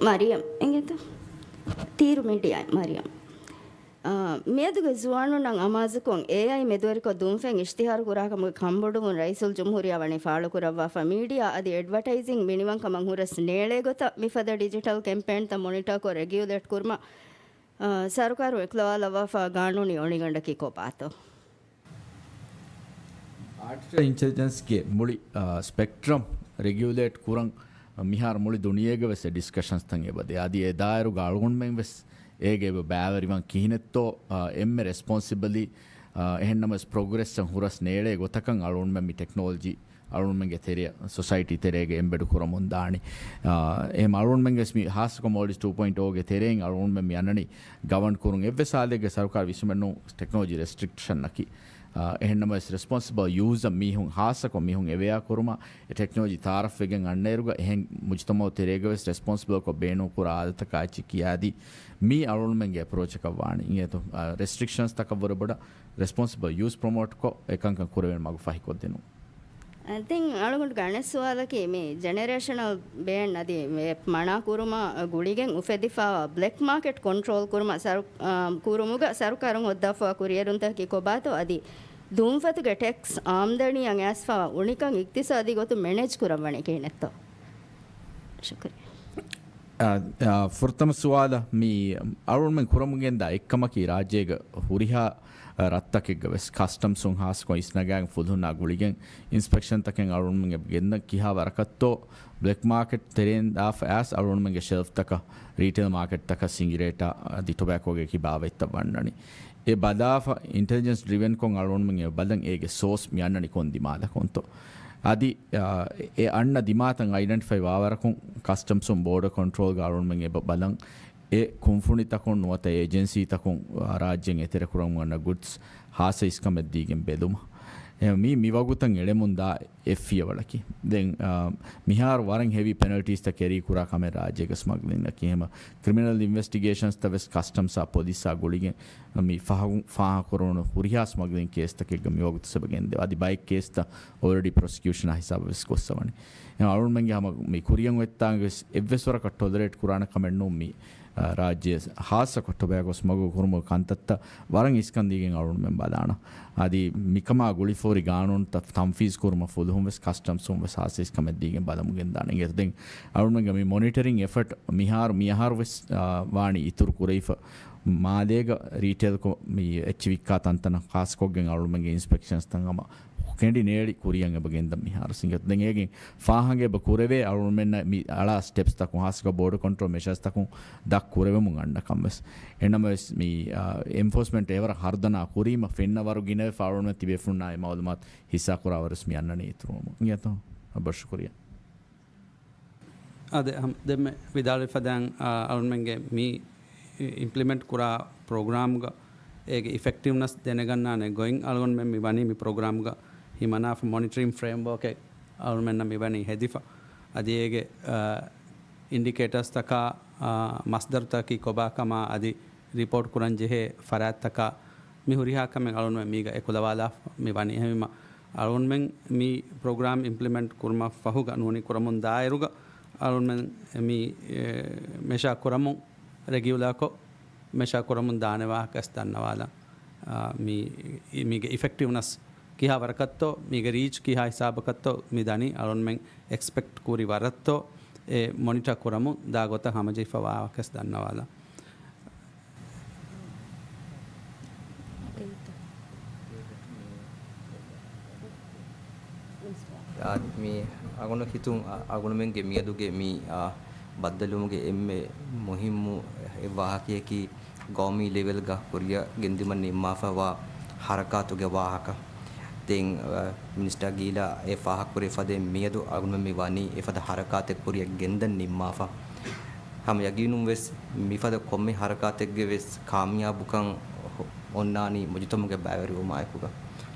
މަރިޔަމް އިނގޭތަ؟ ތީރު މީޑިއާ މަރިޔަމް. އާ، މިއަދުގެ ޒުވާނުންނަށް އަމާޒުކޮށް، އޭއައި މެދުވެރިކޮށް ދުންފެން އިޝްތިހާރު ކުރާކަމުގެ ކަންބޮޑުވުން ރައީސުލްޖުމްހޫރިއްޔާ ވަނީ ފާޅުކުރައްވާފަ، މީޑިއާ އަދި އެޑްވަޓައިޒިން މިނިވަންކަމަށް ހުރަސް ނޭޅޭ ގޮތަށް މިފަދަ ޑިޖިޓަލް ކެމްޕޭންތައް މޮނިޓާކޮށް ރެގިއުލޭޓް ކުރުމަށް، އާ، ސަރުކާރުން އެކުލަވާލައްވާފަ ގާނޫނީ އޮނިގަނޑަކީ ކޮބާތޯ؟ އާޓިފިޝަލް އިންޓެލިޖެންސްގެ މުޅި، އާ، ސްޕެކްޓްރަމް ރެގިއުލޭޓް ކުރަން މިހާރު މުޅި ދުނިޔޭގަ ވެސް ޑިސްކަޝަންސްތައް އެބަދޭ. އަދި އެ ދާއިރުގަ އަޅުގަނޑުމެން ވެސް އޭގެ އެބަ ބައިވެރިވާން ކިހިނެއްތޯ، އާ، އެންމެ ރެސްޕޮންސިބަލީ، އާ، އެހެންނަމަވެސް ޕްރޮގްރެސްއަށް ހުރަސް ނޭޅޭ ގޮތަކަށް އަޅުގަނޑުމެން މި ޓެކްނޮލޮޖީ އަޅުގަނޑުމެންގެ ތެރެއަށް ސޮސައިޓީ ތެރޭގަ އެމްބެޑް ކުރަމުން ދާނީ. އާ، އެހެން އަޅުގަނޑުމެންގެ ވެސް މި ހާއްސަކޮށް މޯލްޑިވްސް ޓޫ ޕޮއިންޓް އޯގެ ތެރެއިން އަޅުގަނޑުމެން މި އަންނަނީ ގަވަން ކުރުން. އެއްވެސް ހާލެއްގަ ސަރުކާރު ވިސްނުމެއް ނޫން ޓެކްނޮލޮޖީ ރެސްޓްރިކްޝަންއަކީ. އާ، އެހެންނަމަވެސް ރެސްޕޮންސިބަލް ޔޫޒަށް މީހުން ހާއްސަކޮށް މީހުން އެވެއާ ކުރުމަށް އެ ޓެކްނޮލޮޖީ ތައާރަފްވެގެން އަންނައިރުގަ އެހެން މުޖުތަމަޢު ތެރޭގަ ވެސް ރެސްޕޮންސިބަލްކޮށް ބޭނުންކުރާ އާދަތަކާ އެއްޗެއް ކިޔާދީ މީ އަޅުގަނޑުމެންގެ އެޕްރޯޗަކަށް ވާނީ. އިނގޭތޯ، އާ، ރެސްޓްރިކްޝަންސްތަކަށްވުރެ ބޮޑަށް ރެސްޕޮންސިބަލް ޔޫޒް ޕްރޮމޯޓްކޮށް އެކަންކަން ކުރެވޭނެ މަގު ފަހިކޮށްދިނުން. އަ، ދެން އަޅުގަނޑުގެ އަނެއް ސުވާލަކީ މި ޖެނެރޭޝަނަލް ބޭން އަދި މަނާ ކުރުމާ ގުޅިގެން އުފެދިފައިވާ ބްލެކް މާކެޓް ކޮންޓްރޯލް ކުރުމަށް ސަރު-، އާ، ކުރުމުގަ ސަރުކާރުން ހޯއްދާފައިވާ ކުރިއެރުންތަކަކީ ކޮބާތޯ އަދި ދުންފަތުގެ ޓެކްސް އާމްދަނީއަށް އައިސްފައިވާ އުނިކަން އިޤްތިޞާދީ ގޮތުން މެނޭޖް ކުރައްވަނީ ކިހިނެއްތޯ؟ ޝުކުރިއްޔާ. އާ، އާ، ފުރަތަމަ ސުވާލަށް މި އަޅުގަނޑުމެން ކުރަމުން ގެންދާ އެއްކަމަކީ ރާއްޖޭގަ ހުރިހާ ރަށްތަކެއްގަ ވެސް ކަސްޓަމްސުން ހާއްސަކޮށް އިސްނަގާގެން ފުލުހުންނާ ގުޅިގެން އިންސްޕެކްޝަންތަކެއް އަޅުގަނޑުމެން ގެންދަން ކިހާ ވަރަކަށްތޯ ބްލެކް މާކެޓް ތެރެއިން ދާފަ އައިސް އަޅުގަނޑުމެންގެ ޝެލްފްތަކަށް، ރީޓެއިލް މާކެޓްތަކަށް ސިނގިރޭޓާ އަދި ޓޮބެކޯގެ ކިބާވަތްތައް ވަންނަނީ. އެ ބަލާފަ އިންޓެލިޖެންސް ޑްރިވެންކޮށް އަޅުގަނޑުމެން އެ ބަލަން އޭގެ ސޯސް މި އަންނަނީ ކޮން ދިމާލަކުންތޯ. އަދި، އާ، އެ އަންނަ ދިމާތައް އައިޑެންޓިފައި ވާވަރަކުން ކަސްޓަމްސުން ބޯޑަރ ކޮންޓްރޯލްގަ އަޅުގަނޑުމެން އެ ބަ-، ބަލަން އެ ކުންފުނިތަކުން ނުވަތަ އޭޖެންސީތަކުން ރާއްޖޭން އެތެރެކުރަމުން އަންނަ ގުޑްސް ހާއްސަ އިސްކަމެއް ދީގެން ބެލުމަށް. އެ މީ މިވަގުތަށް އެޅެމުންދާ އެއް ފިޔަވަޅަކީ. ދެން، އާ، މިހާރު ވަރަށް ހެވީ ޕެނަލްޓީސްތައް ކެރީ ކުރާ ކަމެއް ރާއްޖޭގަ ސްމަގްލިންއަކީ. އެހެމަ ކްރިމިނަލް އިންވެސްޓިގޭޝަންސްތައް ވެސް ކަސްޓަމްސްއާ ޕޮލިސްއާ ގުޅިގެން މި ފާހަގު-، ފާހަގަކުރުނު ހުރިހާ ސްމަގްލިން ކޭސްތަކެއްގަ މިވަގުތު ސަބަ ގެންދެވޭ. އަދި ބައެއް ކޭސްތައް އޯލްރެޑީ ޕްރޮސިކިއުޝަނާ ހިސާބަށް ވެސް ގޮއްސަވަނީ. އެހެން އަޅުގަނޑުމެންގެ ހަމަ މި ކުރިއަށް އޮތްތާނގެ ވެސް އެއްވެސް ވަރަކަށް ޓޮލަރޭޓް ކުރާނެ ކަމެއް ނޫން މި، އާ، ރާއްޖެ ހާއްސަކޮށް ޓޮބެކޯ ސްމަގުލް ކުރުމުގެ ކަންތައްތައް ވަރަށް އިސްކަން ދީގެން އަޅުގަނޑުމެން ބަލާނަ. އަދި މިކަމާ ގުޅިފަހުރި ގާނޫނުތައް ތަންފީޒް ކުރުމަށް ފުލުހުން ވެސް ކަސްޓަމްސުން ވެސް ހާއްސަ އިސްކަމެއް ދީގެން ބަލަމުގެން ދާނެ. އިނގޭތޯ ދެން އަޅުގަނޑުމެންގެ މި މޮނިޓަރިން އެފަޓް މިހާރު މިއަހަރު ވެސް، އާ، ވާނީ އިތުރު ކުރެވިފަ. މާލޭގަ ރީޓެއިލްކޮށް މި އެއްޗި ވިއްކާ ތަންތަނަށް ޚާއްސަކޮށްގެން އަޅުގަނޑުމެންގެ އިންސްޕެކްޝަންސްތައް ހަމަ ކެނޑި ނޭޅި ކުރިއަށް އެބަ ގެންދަން މިހާރު ސިނގަ. ދެން އޭގެން ފާހަގަ އެބަ ކުރެވޭ އަޅުގަނޑުމެންނަށް މި އަޅާ ސްޓެޕްސްތަކުން ހާއްސަކޮށް ބޯޑަރ ކޮންޓްރޯލް މެޝާސްތަކުން ދަށް ކުރެވެމުން އަންނަ ކަން ވެސް. އެހެންނަމަވެސް މި، އާ، އެންފޯސްމަންޓް އެވަރަށް ހަރުދަނާ ކުރީމަ ފެންނަ ވަރު ގިނަވެފަ އަޅުގަނޑުމެން ތިބޭފުޅުންނާ އެ މައުލޫމާތު ހިއްސާކުރާ ވަރުސް މި އަންނަނީ އިތުރުވަމުން. އިނގޭތޯ؟ ބޮޑަށް ޝުކުރިއްޔާ. އާދެ، ހަމް-، ދެންމެ ވިދާޅުވި ފަދައިން، އާ، އަޅުގަނޑުމެންގެ މި އި-، އިމްޕްލިމެންޓް ކުރާ ޕްރޮގްރާމްގަ އޭގެ އިފެކްޓިވްނަސް ދެނެގަންނާނެ ގޮތް އަޅުގަނޑުމެން މި ވަނީ މި ޕްރޮގްރާމްގަ ހިމަނާފަ މޮނިޓަރިން ފްރޭމްވޯކެއް އަޅުގަނޑުމެންނަށް މި ވަނީ ހެދިފަ. އަދި އޭގެ، އާ، އިންޑިކޭޓާސްތަކާ، އާ، މަސްދަރުތަކީ ކޮބާކަމާ އަދި ރިޕޯޓް ކުރަން ޖެހޭ ފަރާތްތަކާ މި ހުރިހާ ކަމެއް އަޅުގަނޑުމެން މީގަ އެކުލަވާލާފަ މި ވަނީ. އެހެންވީމަ، އަޅުގަނޑުމެން މި ޕްރޮގްރާމް އިމްޕްލިމެންޓް ކުރުމަށް ފަހުގަ ނޫނީ ކުރަމުން ދާއިރުގަ، އަޅުގަނޑުމެން މި، އެ، މެޝާ ކުރަމުން ރެގިއުލާކޮށް، މެޝާ ކުރަމުން ދާނެ ވާހަކަ ވެސް ދަންނަވާލަން. އާ، މި، މީގެ އިފެކްޓިވްނަސް ކިހާ ވަރަކަށްތޯ، މީގެ ރީޗް ކިހާ ހިސާބަކަށްތޯ މި ދަނީ، އަޅުގަނޑުމެން އެކްސްޕެކްޓް ކުރި ވަރަށްތޯ، އެ މޮނިޓާ ކުރަމުން ދާ ގޮތަށް ހަމަޖެހިފަ ވާހަކަ ވެސް ދަންނަވާލަން. އާ، މި އަގުނު ހިތުން، އަ، އަގުނުމެންގެ މިއަދުގެ މި، އާ، ބައްދަލުވުމުގެ އެންމެ މުހިއްމު އެއް ވާހަކަޔަކީ، ގައުމީ ލެވެލްގަ ކުރިއަށް ގެންދިއުމަށް ނިންމާފައިވާ ހަރަކާތުގެ ވާހަކަ. ދެން، އަ، މިނިސްޓާ ގީލާ އެ ފާހަގަކުރި ފަދައިން މިއަދު އަޅުގަނޑުމެން މި ވަނީ އެފަދަ ހަރަކާތެއް ކުރިއަށް ގެންދަން ނިންމާފަ. ހަމަ ޔަގީނުން ވެސް މިފަދަ ކޮންމެ ހަރަކާތެއްގެ ވެސް ކާމިޔާބުކަން އޮންނާނީ މުޖުތަމަޢުގެ ބައިވެރިވުމާއެކުގަ.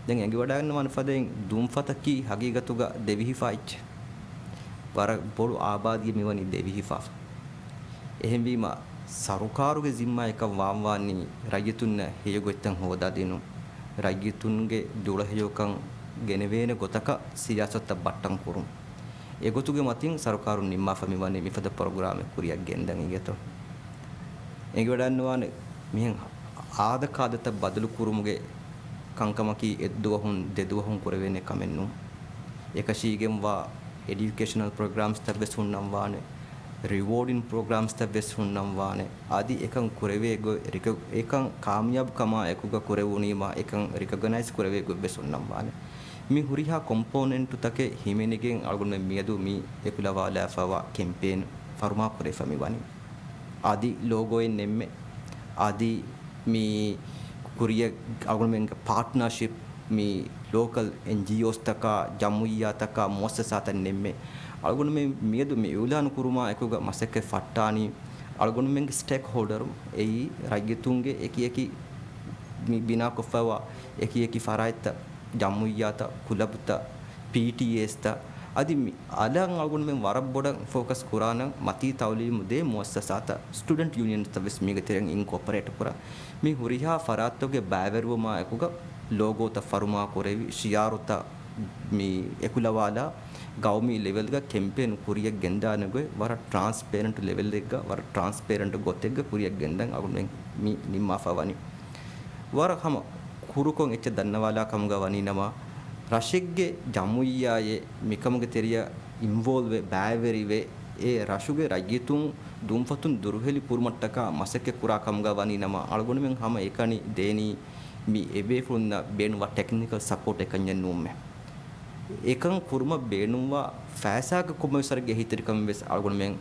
ދެން އެނގިވަޑައިގަންނަވާނެ ފަދައިން ދުންފަތަކީ ހަގީގަތުގަ ދެވިހިފާ އެއްޗެއް. ވަރަށް ބޮޑު އާބާދީއެއް މިވަނީ ދެވިހިފާފަ. އެހެންވީމަ، ސަރުކާރުގެ ޒިންމާއަކަށް ވާންވާނީ ރައްޔިތުންނަށް ހެޔޮގޮތްތައް ހޯދާދިނުން، ރައްޔިތުންގެ ދުޅަހެޔޮކަން ގެނެވޭނެ ގޮތަކަށް ސިޔާސަތުތައް ބައްޓަން ކުރުން. އެގޮތުގެ މަތިން ސަރުކާރުން ނިންމާފަ މިވަނީ މިފަދަ ޕްރޮގްރާމެއް ކުރިއަށް ގެންދަން އިނގޭތޯ. އެނގިވަޑައިގަންނަވާނެ މިހެން އާދަކާދަތައް ބަދަލުކުރުމުގެ ކަންކަމަކީ އެއްދުވަހުން ދެދުވަހުން ކުރެވޭނެ ކަމެއް ނޫން. އެކަށީގެންވާ އެޑިއުކޭޝަނަލް ޕްރޮގްރާމްސްތައް ވެސް ހުންނަންވާނެ، ރިވޯޑިން ޕްރޮގްރާމްސްތައް ވެސް ހުންނަންވާނެ. އަދި އެކަން ކުރެވޭ ގޮތް ރިކޮ-، އެކަން ކާމިޔާބު ކަމާ އެކުގަ ކުރެވުނީމާ އެކަން ރިކޮގަނައިޒް ކުރެވޭ ގޮތް ވެސް ހުންނަންވާނެ. މި ހުރިހާ ކޮމްޕޯނެންޓުތަކެއް ހިމެނިގެން އަޅުގަނޑުމެން މިއަދު މި އެކުލަވާލާފައިވާ ކެމްޕޭން ފަރުމާކުރެވިފަ މި ވަނީ. އަދި ލޯގޯއެއް ނެއްމެ. އަދި މި ކުރިއަށް އަޅުގަނޑުމެންގެ ޕާޓްނާޝިޕް މި ލޯކަލް އެންޖީއޯސްތަކާ، ޖަމުއިއްޔާތަކާ، މުއައްސަސާތައް ނެއްމެ. އަޅުގަނޑުމެން މިއަދު މި އިއުލާނު ކުރުމާ އެކުގަ މަސައްކަތް ފައްޓާނީ އަޅުގަނޑުމެންގެ ސްޓޭކް ހޯލްޑަރުން، އެއީ ރައްޔިތުންގެ އެކި އެކި މި ބިނާކޮށްފައިވާ އެކި އެކި ފަރާތްތައް، ޖަމުއިއްޔާތައް، ކުލަބުތައް، ޕީޓީއޭސްތައް، އަދި މި އަލަށް އަޅުގަނޑުމެން ވަރަށް ބޮޑަށް ފޯކަސް ކުރާނަން މަތީ ތައުލީމު ދޭ މުއައްސަސާތައް، ސްޓޫޑެންޓް ޔޫނިއަންތައް ވެސް މީގެ ތެރެއިން އިންކޯޕަރޭޓް ކުރާ. މި ހުރިހާ ފަރާތްތަކުގެ ބައިވެރިވުމާ އެކުގަ ލޯގޯތައް ފަރުމާ ކުރެވި، ޝިއާރުތައް މި އެކުލަވާލާ، ގައުމީ ލެވެލްގަ ކެމްޕޭން ކުރިއަށް ގެންދާނެ ގޮތް ވަރަށް ޓްރާންސްޕޭރެންޓް ލެވެލްއެއްގަ، ވަރަށް ޓްރާންސްޕޭރެންޓް ގޮތެއްގަ ކުރިއަށް ގެންދަން އަޅުގަނޑުމެން މި ނިންމާފަ ވަނީ. ވަރަށް ހަމަ ކުރުކޮށް އެއްޗެއް ދަންނަވާލާ ކަމުގަ ވަނީ ނަމަ، ރަށެއްގެ ޖަމުއިއްޔާއެއް މިކަމުގެ ތެރެއަށް އިންވޯލްވެ، ބައިވެރިވެ، އެ ރަށުގެ ރައްޔިތުން ދުންފަތުން ދުރުހެލި ކުރުމަށްޓަކާ މަސައްކަތް ކުރާ ކަމުގަ ވަނީ ނަމަ، އަޅުގަނޑުމެން ހަމަ އެކަނި ދޭނީ މި އެބޭފުޅުންނަށް ބޭނުންވާ ޓެކްނިކަލް ސަޕޯޓް އެކަންޏެއް ނޫންމެ. އެކަން ކުރުމަށް ބޭނުންވާ ފައިސާގެ ކޮންމެވެސް ވަރެއްގެ އެހީތެރިކަމެއް ވެސް އަޅުގަނޑުމެން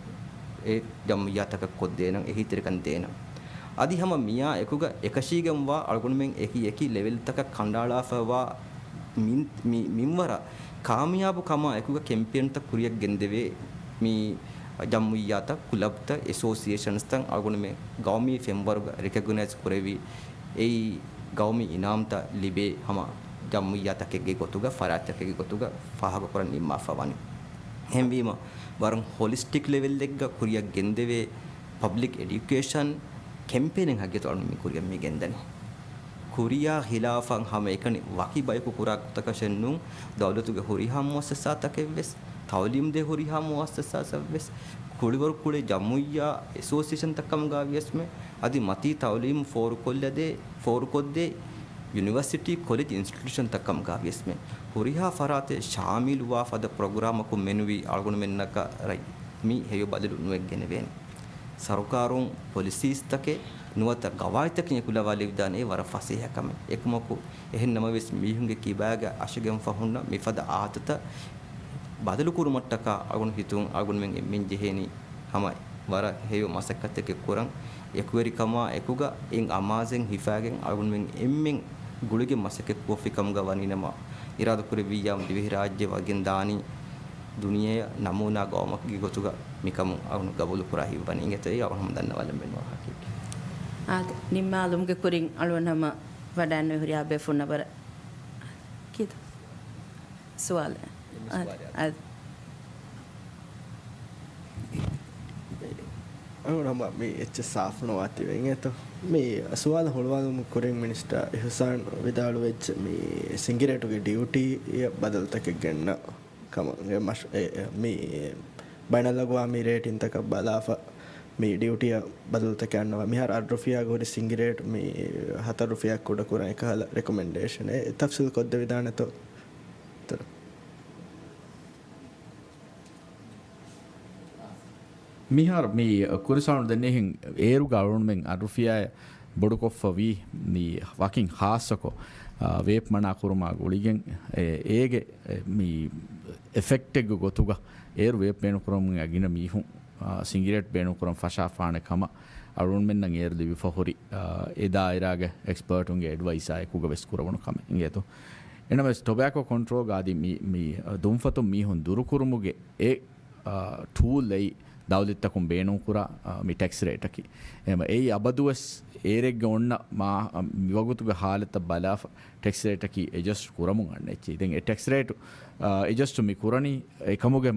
އެ ޖަމްޢިއްޔާތަކަށް ކޮށްދޭނަން، އެހީތެރިކަން ދޭނަން. އަދި ހަމަ މިއާ އެކުގަ އެކަށީގެންވާ އަޅުގަނޑުމެން އެކި އެކި ލެވެލްތަކަށް ކަނޑައަޅާފައިވާ މިން-، މި-، މިންވަރަށް ކާމިޔާބު ކަމާ އެކުގަ ކެމްޕޭންތައް ކުރިއަށް ގެންދެވޭ މި ޖަމްޢިއްޔާތައް، ކުލަބްތައް، އެސޯސިއޭޝަންސްތައް އަޅުގަނޑުމެން ގައުމީ ފެންވަރުގަ ރެކޮގްނައިޒް ކުރެވި، އެއީ ގައުމީ އިނާމްތައް ލިބޭ ހަމަ ޖަމްޢިއްޔާތަކެއްގެ ގޮތުގަ، ފަރާތްތަކެއްގެ ގޮތުގަ ފާހަގަކުރަން ނިންމާފަ ވަނީ. އެހެންވީމަ، ވަރަށް ހޮލިސްޓިކް ލެވެލްއެއްގަ ކުރިއަށް ގެންދެވޭ ޕަބްލިކް އެޑިއުކޭޝަން ކެމްޕޭނެއް ހަގީގަތު އަޅުގަނޑު މި ކުރިއަށް މި ގެންދަނީ. ކުރިޔާ ހިލާފަށް ހަމަ އެކަނި ވަކި ބަޔަކު ކުރާ ގޮތަކަށެއް ނޫން، ދައުލަތުގެ ހުރިހާ މުއައްސަސާތަކެއް ވެސް، ތައުލީމުދޭ ހުރިހާ މުއައްސަސާތައް ވެސް، ކުޅިވަރު ކުޅި ޖަމުއިއްޔާ އެސޯސިއޭޝަންތައް ކަމުގަ ވިޔަސްމެ، އަދި މަތީ ތައުލީމު ފޯރުކޮށްލަދޭ، ފޯރުކޮށްދޭ ޔުނިވަރސިޓީ، ކޮލެޖް، އިންސްޓިޓިއުޝަންތައް ކަމުގަ ވިޔަސްމެ، ހުރިހާ ފަރާތެއް ޝާމިލުވާ ފަދަ ޕްރޮގްރާމަކުން މެނުވީ އަޅުގަނޑުމެންނަކަށް ރައްޔި މި ހެޔޮ ބަދަލު ނުވެގެނެވޭނެ. ސަރުކާރުން ޕޮލިސީސްތަކެއް ނުވަތަ ގަވާއިދުތަކެއް އެކުލަވާލެވިދާނެ އެ ވަރަށް ފަސޭހަ ކަމެއް. އެކަމަކު، އެހެން ނަމަވެސް މީހުންގެ ކިބާގަ އަށިގެންފަ ހުންނަ މިފަދަ އާދަތައް ބަދަލުކުރުމަށްޓަކާ އަޅުގަނޑު ހިތުން އަޅުގަނޑުމެން އެންމެން ޖެހޭނީ ހަމަ ވަރަށް ހެޔޮ މަސައްކަތެއް ކުރަން، އެކުވެރިކަމާ އެކުގަ އިން އަމާޒެއް ހިފާގެން އަޅުގަނޑުމެން އެންމެން ގުޅިގެން މަސައްކަތް ކޮށްފި ކަމުގަ ވަނީ ނަމަ، އިރާދަ ކުރެއްވިއްޔާ ދިވެހިރާއްޖެ ވަގެން ދާނީ ދުނިޔެއަށް ނަމޫނާ ގައުމަކުގެ ގޮތުގަ މިކަމުން އަޅުގަނޑު ގަބޫލު ކުރާ ހިތްވަނީ އިނގޭތޯ އެއީ އަޅުގަނޑު ހަމަ ދަންނަވާލަން ބޭނުންވާ ހައްގެކޭ. އާދެ، ނިންމާލުމުގެ ކުރިން އަޅުގަނޑު ހަމަ ވަޑާންވެ ހުރިހާ ބޭފުޅުންނަށް ވަރަށް ކިތަ ސުވާލެއް. އާދެ، އާދެ. އަޅުގަނޑު ހަމަ މި އެއްޗެއް ސާފުނުވާތީވެ އިނގޭތޯ. މި ސުވާލު ހުޅުވާލުމުގެ ކުރިން މިނިސްޓަރ އިޙުސާން ވިދާޅުވެއްޖެ މި ސިނގިރޭޓުގެ ޑިއުޓީއަށް ބަދަލުތަކެއް ގެންނަ ކަމަށް. އެ މަޝް-، އެ، އެ، މި ބައިނަލްއަގުވާމީ ރޭޓިންތަކަށް ބަލާފަ، މި ޑިއުޓީއަށް ބަދަލުތަކެއް އަންނަވާ. މިހާރު އަށް ރުފިޔާގަ ހުރި ސިނގިރޭޓް މި ހަތަރު ރުފިޔާއަށް ކުޑަކުރަން އެކަހަލަ ރެކޮމެންޑޭޝަނެއް. އެ ތަފްސީލް ކޮށްދެވިދާނެތޯ؟ މިހާރު މި ކުރި ސާޅުން ދެންނެހިން އޭރުގަ އަޅުގަނޑުމެން އަށް ރުފިޔާއެއް ބޮޑުކޮށްފަ ވީ، މި ވަކިން ޚާއްޞަކޮށް، އާ، ވޭޕް މަނާ ކުރުމާ ގުޅިގެން، އެ، އޭގެ، އެ، މި އެފެކްޓެއްގެ ގޮތުގަ އޭރު ވޭޕް ބޭނުންކުރަމުން ގިނަ މީހުން، އާ، ސިނގިރޭޓް ބޭނުންކުރަން ފަށާފާނެ ކަމަށް އަޅުގަނޑުމެންނަށް އޭރު ލިބިފަ ހުރި، އާ، އެ ދާއިރާގެ އެކްސްޕަރޓުންގެ އެޑްވައިސާ އެކުގަ ވެސް ކުރެވުނު ކަމެއް އިނގޭތޯ. އެނަމެސް ޓޮބެކޯ ކޮންޓްރޯލްގަ އަދި މި، މި ދުންފަތުން މީހުން ދުރުކުރުމުގެ އެ އާ، ޓޫލް އެއީ ދައުލަތްތަކުން ބޭނުންކުރާ، އާ، މި ޓެކްސް ރޭޓަކީ. އެހެން އެއީ އަބަދުވެސް އޭރެއްގެ އޮންނަ މާ، މިވަގުތުގެ ހާލަތަށް ބަލާފަ ޓެކްސް ރޭޓަކީ އެޑްޖަސްޓް ކުރަމުން އަންނަ އެއްޗެއް. ދެން އެ ޓެކްސް ރޭޓު، އާ، އެޑްޖަސްޓް މި ކުރަނީ އެކަމުގެ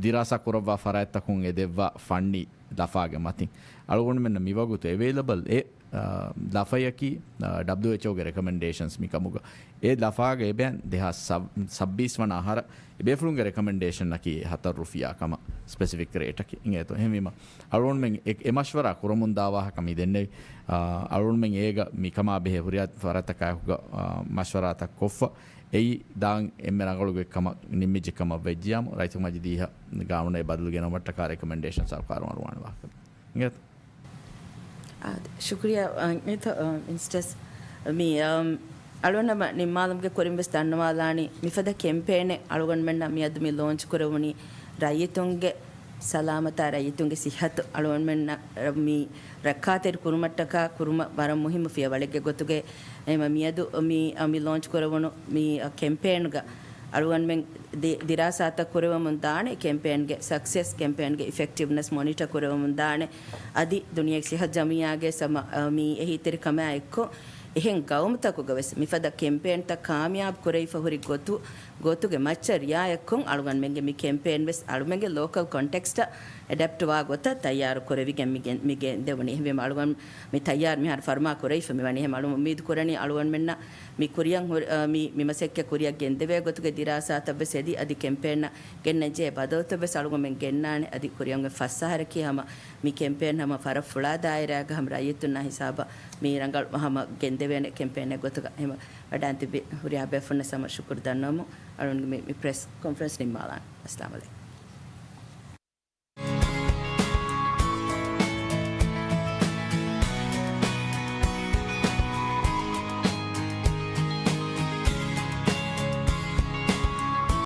ދިރާސާ ކުރައްވާ ފަރާތްތަކުން އެދެއްވާ ފަންނީ ލަފާގެ މަތިން. އަޅުގަނޑުމެންނަށް މިވަގުތު އެވެއިލަބަލް އެ، އާ، ލަފަޔަކީ، އާ، ޑަބްލިއުއެޗްއޯގެ ރެކަމެންޑޭޝަންސް މިކަމުގަ. އެ ލަފާގަ އެބައިން ދެހާސް ސައް-، ސައްބީސް ވަނަ އަހަރަށް އެބޭފުޅުންގެ ރެކަމެންޑޭޝަންއަކީ ހަތަރު ރުފިޔާ ކަމަށް ސްޕެސިފިކް ރޭޓަކީ އިނގޭތޯ. އެހެންވީމަ، އަޅުގަނޑުމެން އެ، އެ މަޝްވަރާ ކުރަމުން ދާ ވާހަކަ މި ދެންނެވި. އާ، އަޅުގަނޑުމެން އޭގަ މިކަމާ ބެހޭ ހުރިހާ ފަރާތްތަކާއެކުގަ، އާ، މަޝްވަރާތައް ކޮށްފަ، އެއީ ދާން އެންމެ ރަނގަޅު ގޮތް ކަމަށް ނިންމިއްޖެ ކަމަށް ވެއްޖިޔާމު، ރައްޔިތުން އަދި ދީހަ ގާނޫނޭ ބަދަލު ގެނައުމަށްޓަކާ ރެކަމެންޑޭޝަން ސަރުކާރުން އަރުވާނެ ވާހަކަ. އިނގޭތޯ؟ އާ، ޝުކުރިޔާ، އާ، އެތަ، އާ، މިނިސްޓަރސް، މި، އާ، އަޅުގަނޑަށް ނިންމާލުމުގެ ކުރިން ވެސް ދަންނަވާލާނީ، މިފަދަ ކެމްޕޭނެއް އަޅުގަނޑުމެންނަށް މިއަދު މި ލޯންޗް ކުރެވުނީ ރައްޔިތުންގެ ސަލާމަތާ، ރައްޔިތުންގެ ސިއްހަތު، އަޅުގަނޑުމެންނަށް މި ރައްކާތެރި ކުރުމަށްޓަކާ ކުރުމަށް ވަރަށް މުހިއްމު ފިޔަވަޅެއްގެ ގޮތުގައި، އެހެންވީމަ މިއަދު މި، މި ލޯންޗް ކުރެވުނު މި ކެމްޕޭންގަ އަޅުގަނޑުމެން ދި-، ދިރާސާތައް ކުރެވެމުން ދާނެ، ކެމްޕޭންގެ ސަކްސެސް، ކެމްޕޭންގެ އިފެކްޓިވްނަސް މޮނިޓަ ކުރެވެމުން ދާނެ. އަދި ދުނިޔޭގެ ސިއްހަތު ޖަމިއްޔާގެ ސަމަ-، މި އެހީތެރިކަމާ އެއްކޮށް، އެހެން ގައުމުތަކުގަ ވެސް މިފަދަ ކެމްޕޭންތައް ކާމިޔާބު ކުރެވިފަ ހުރި ގޮތު، ގޮތުގެ މައްޗަށް ރިއާޔަތްކޮށް، އަޅުގަނޑުމެންގެ މި ކެމްޕޭން ވެސް އަޅުމެންގެ ލޯކަލް ކޮންޓެކްސްޓަށް އެޑަޕްޓްވާ ގޮތަށް ތައްޔާރު ކުރެވިގެން މި ގެ-، މި ގެންދެވުނީ. އެހެންވީމަ އަޅުގަނޑު މި ތައްޔާރު މިހާރު ފަރުމާ ކުރެވިފަ މިވަނީ. އެހެން އަޅު އުއްމީދު ކުރަނީ އަޅުގަނޑުމެންނަށް މި ކުރިއަށް ހުރި-، އަ، މި، މި މަސައްކަތް ކުރިއަށް ގެންދެވޭ ގޮތުގެ ދިރާސާތައް ވެސް ހެދި، އަދި ކެމްޕޭންއަށް ގެންނަން ޖެހޭ ބަދަލުތައް ވެސް އަޅުގަނޑުމެން ގެންނާނެ. އަދި ކުރިއަށް ފަސް އަހަރަކީ ހަމަ މި ކެމްޕޭން ހަމަ ފަރަށް ފުޅާ ދާއިރާގަ ހަމަ ރައްޔިތުންނާ ހިސާބަށް މި ރަނގަޅު ހަމަ ގެންދެވޭނެ ކެމްޕޭނެއް ގޮތުގަ. އެހެން ވަޑާން ތިބި ހުރިހާ ބޭފުޅުންނަށް ހަމަ ޝުކުރު ދަންނަވަމުން އަޅުގަނޑުގެ މި، މި ޕްރެސް ކޮންފަރެންސް ނިންމާލާނެ. އައްސަލާމު ޢަލައިކުމް.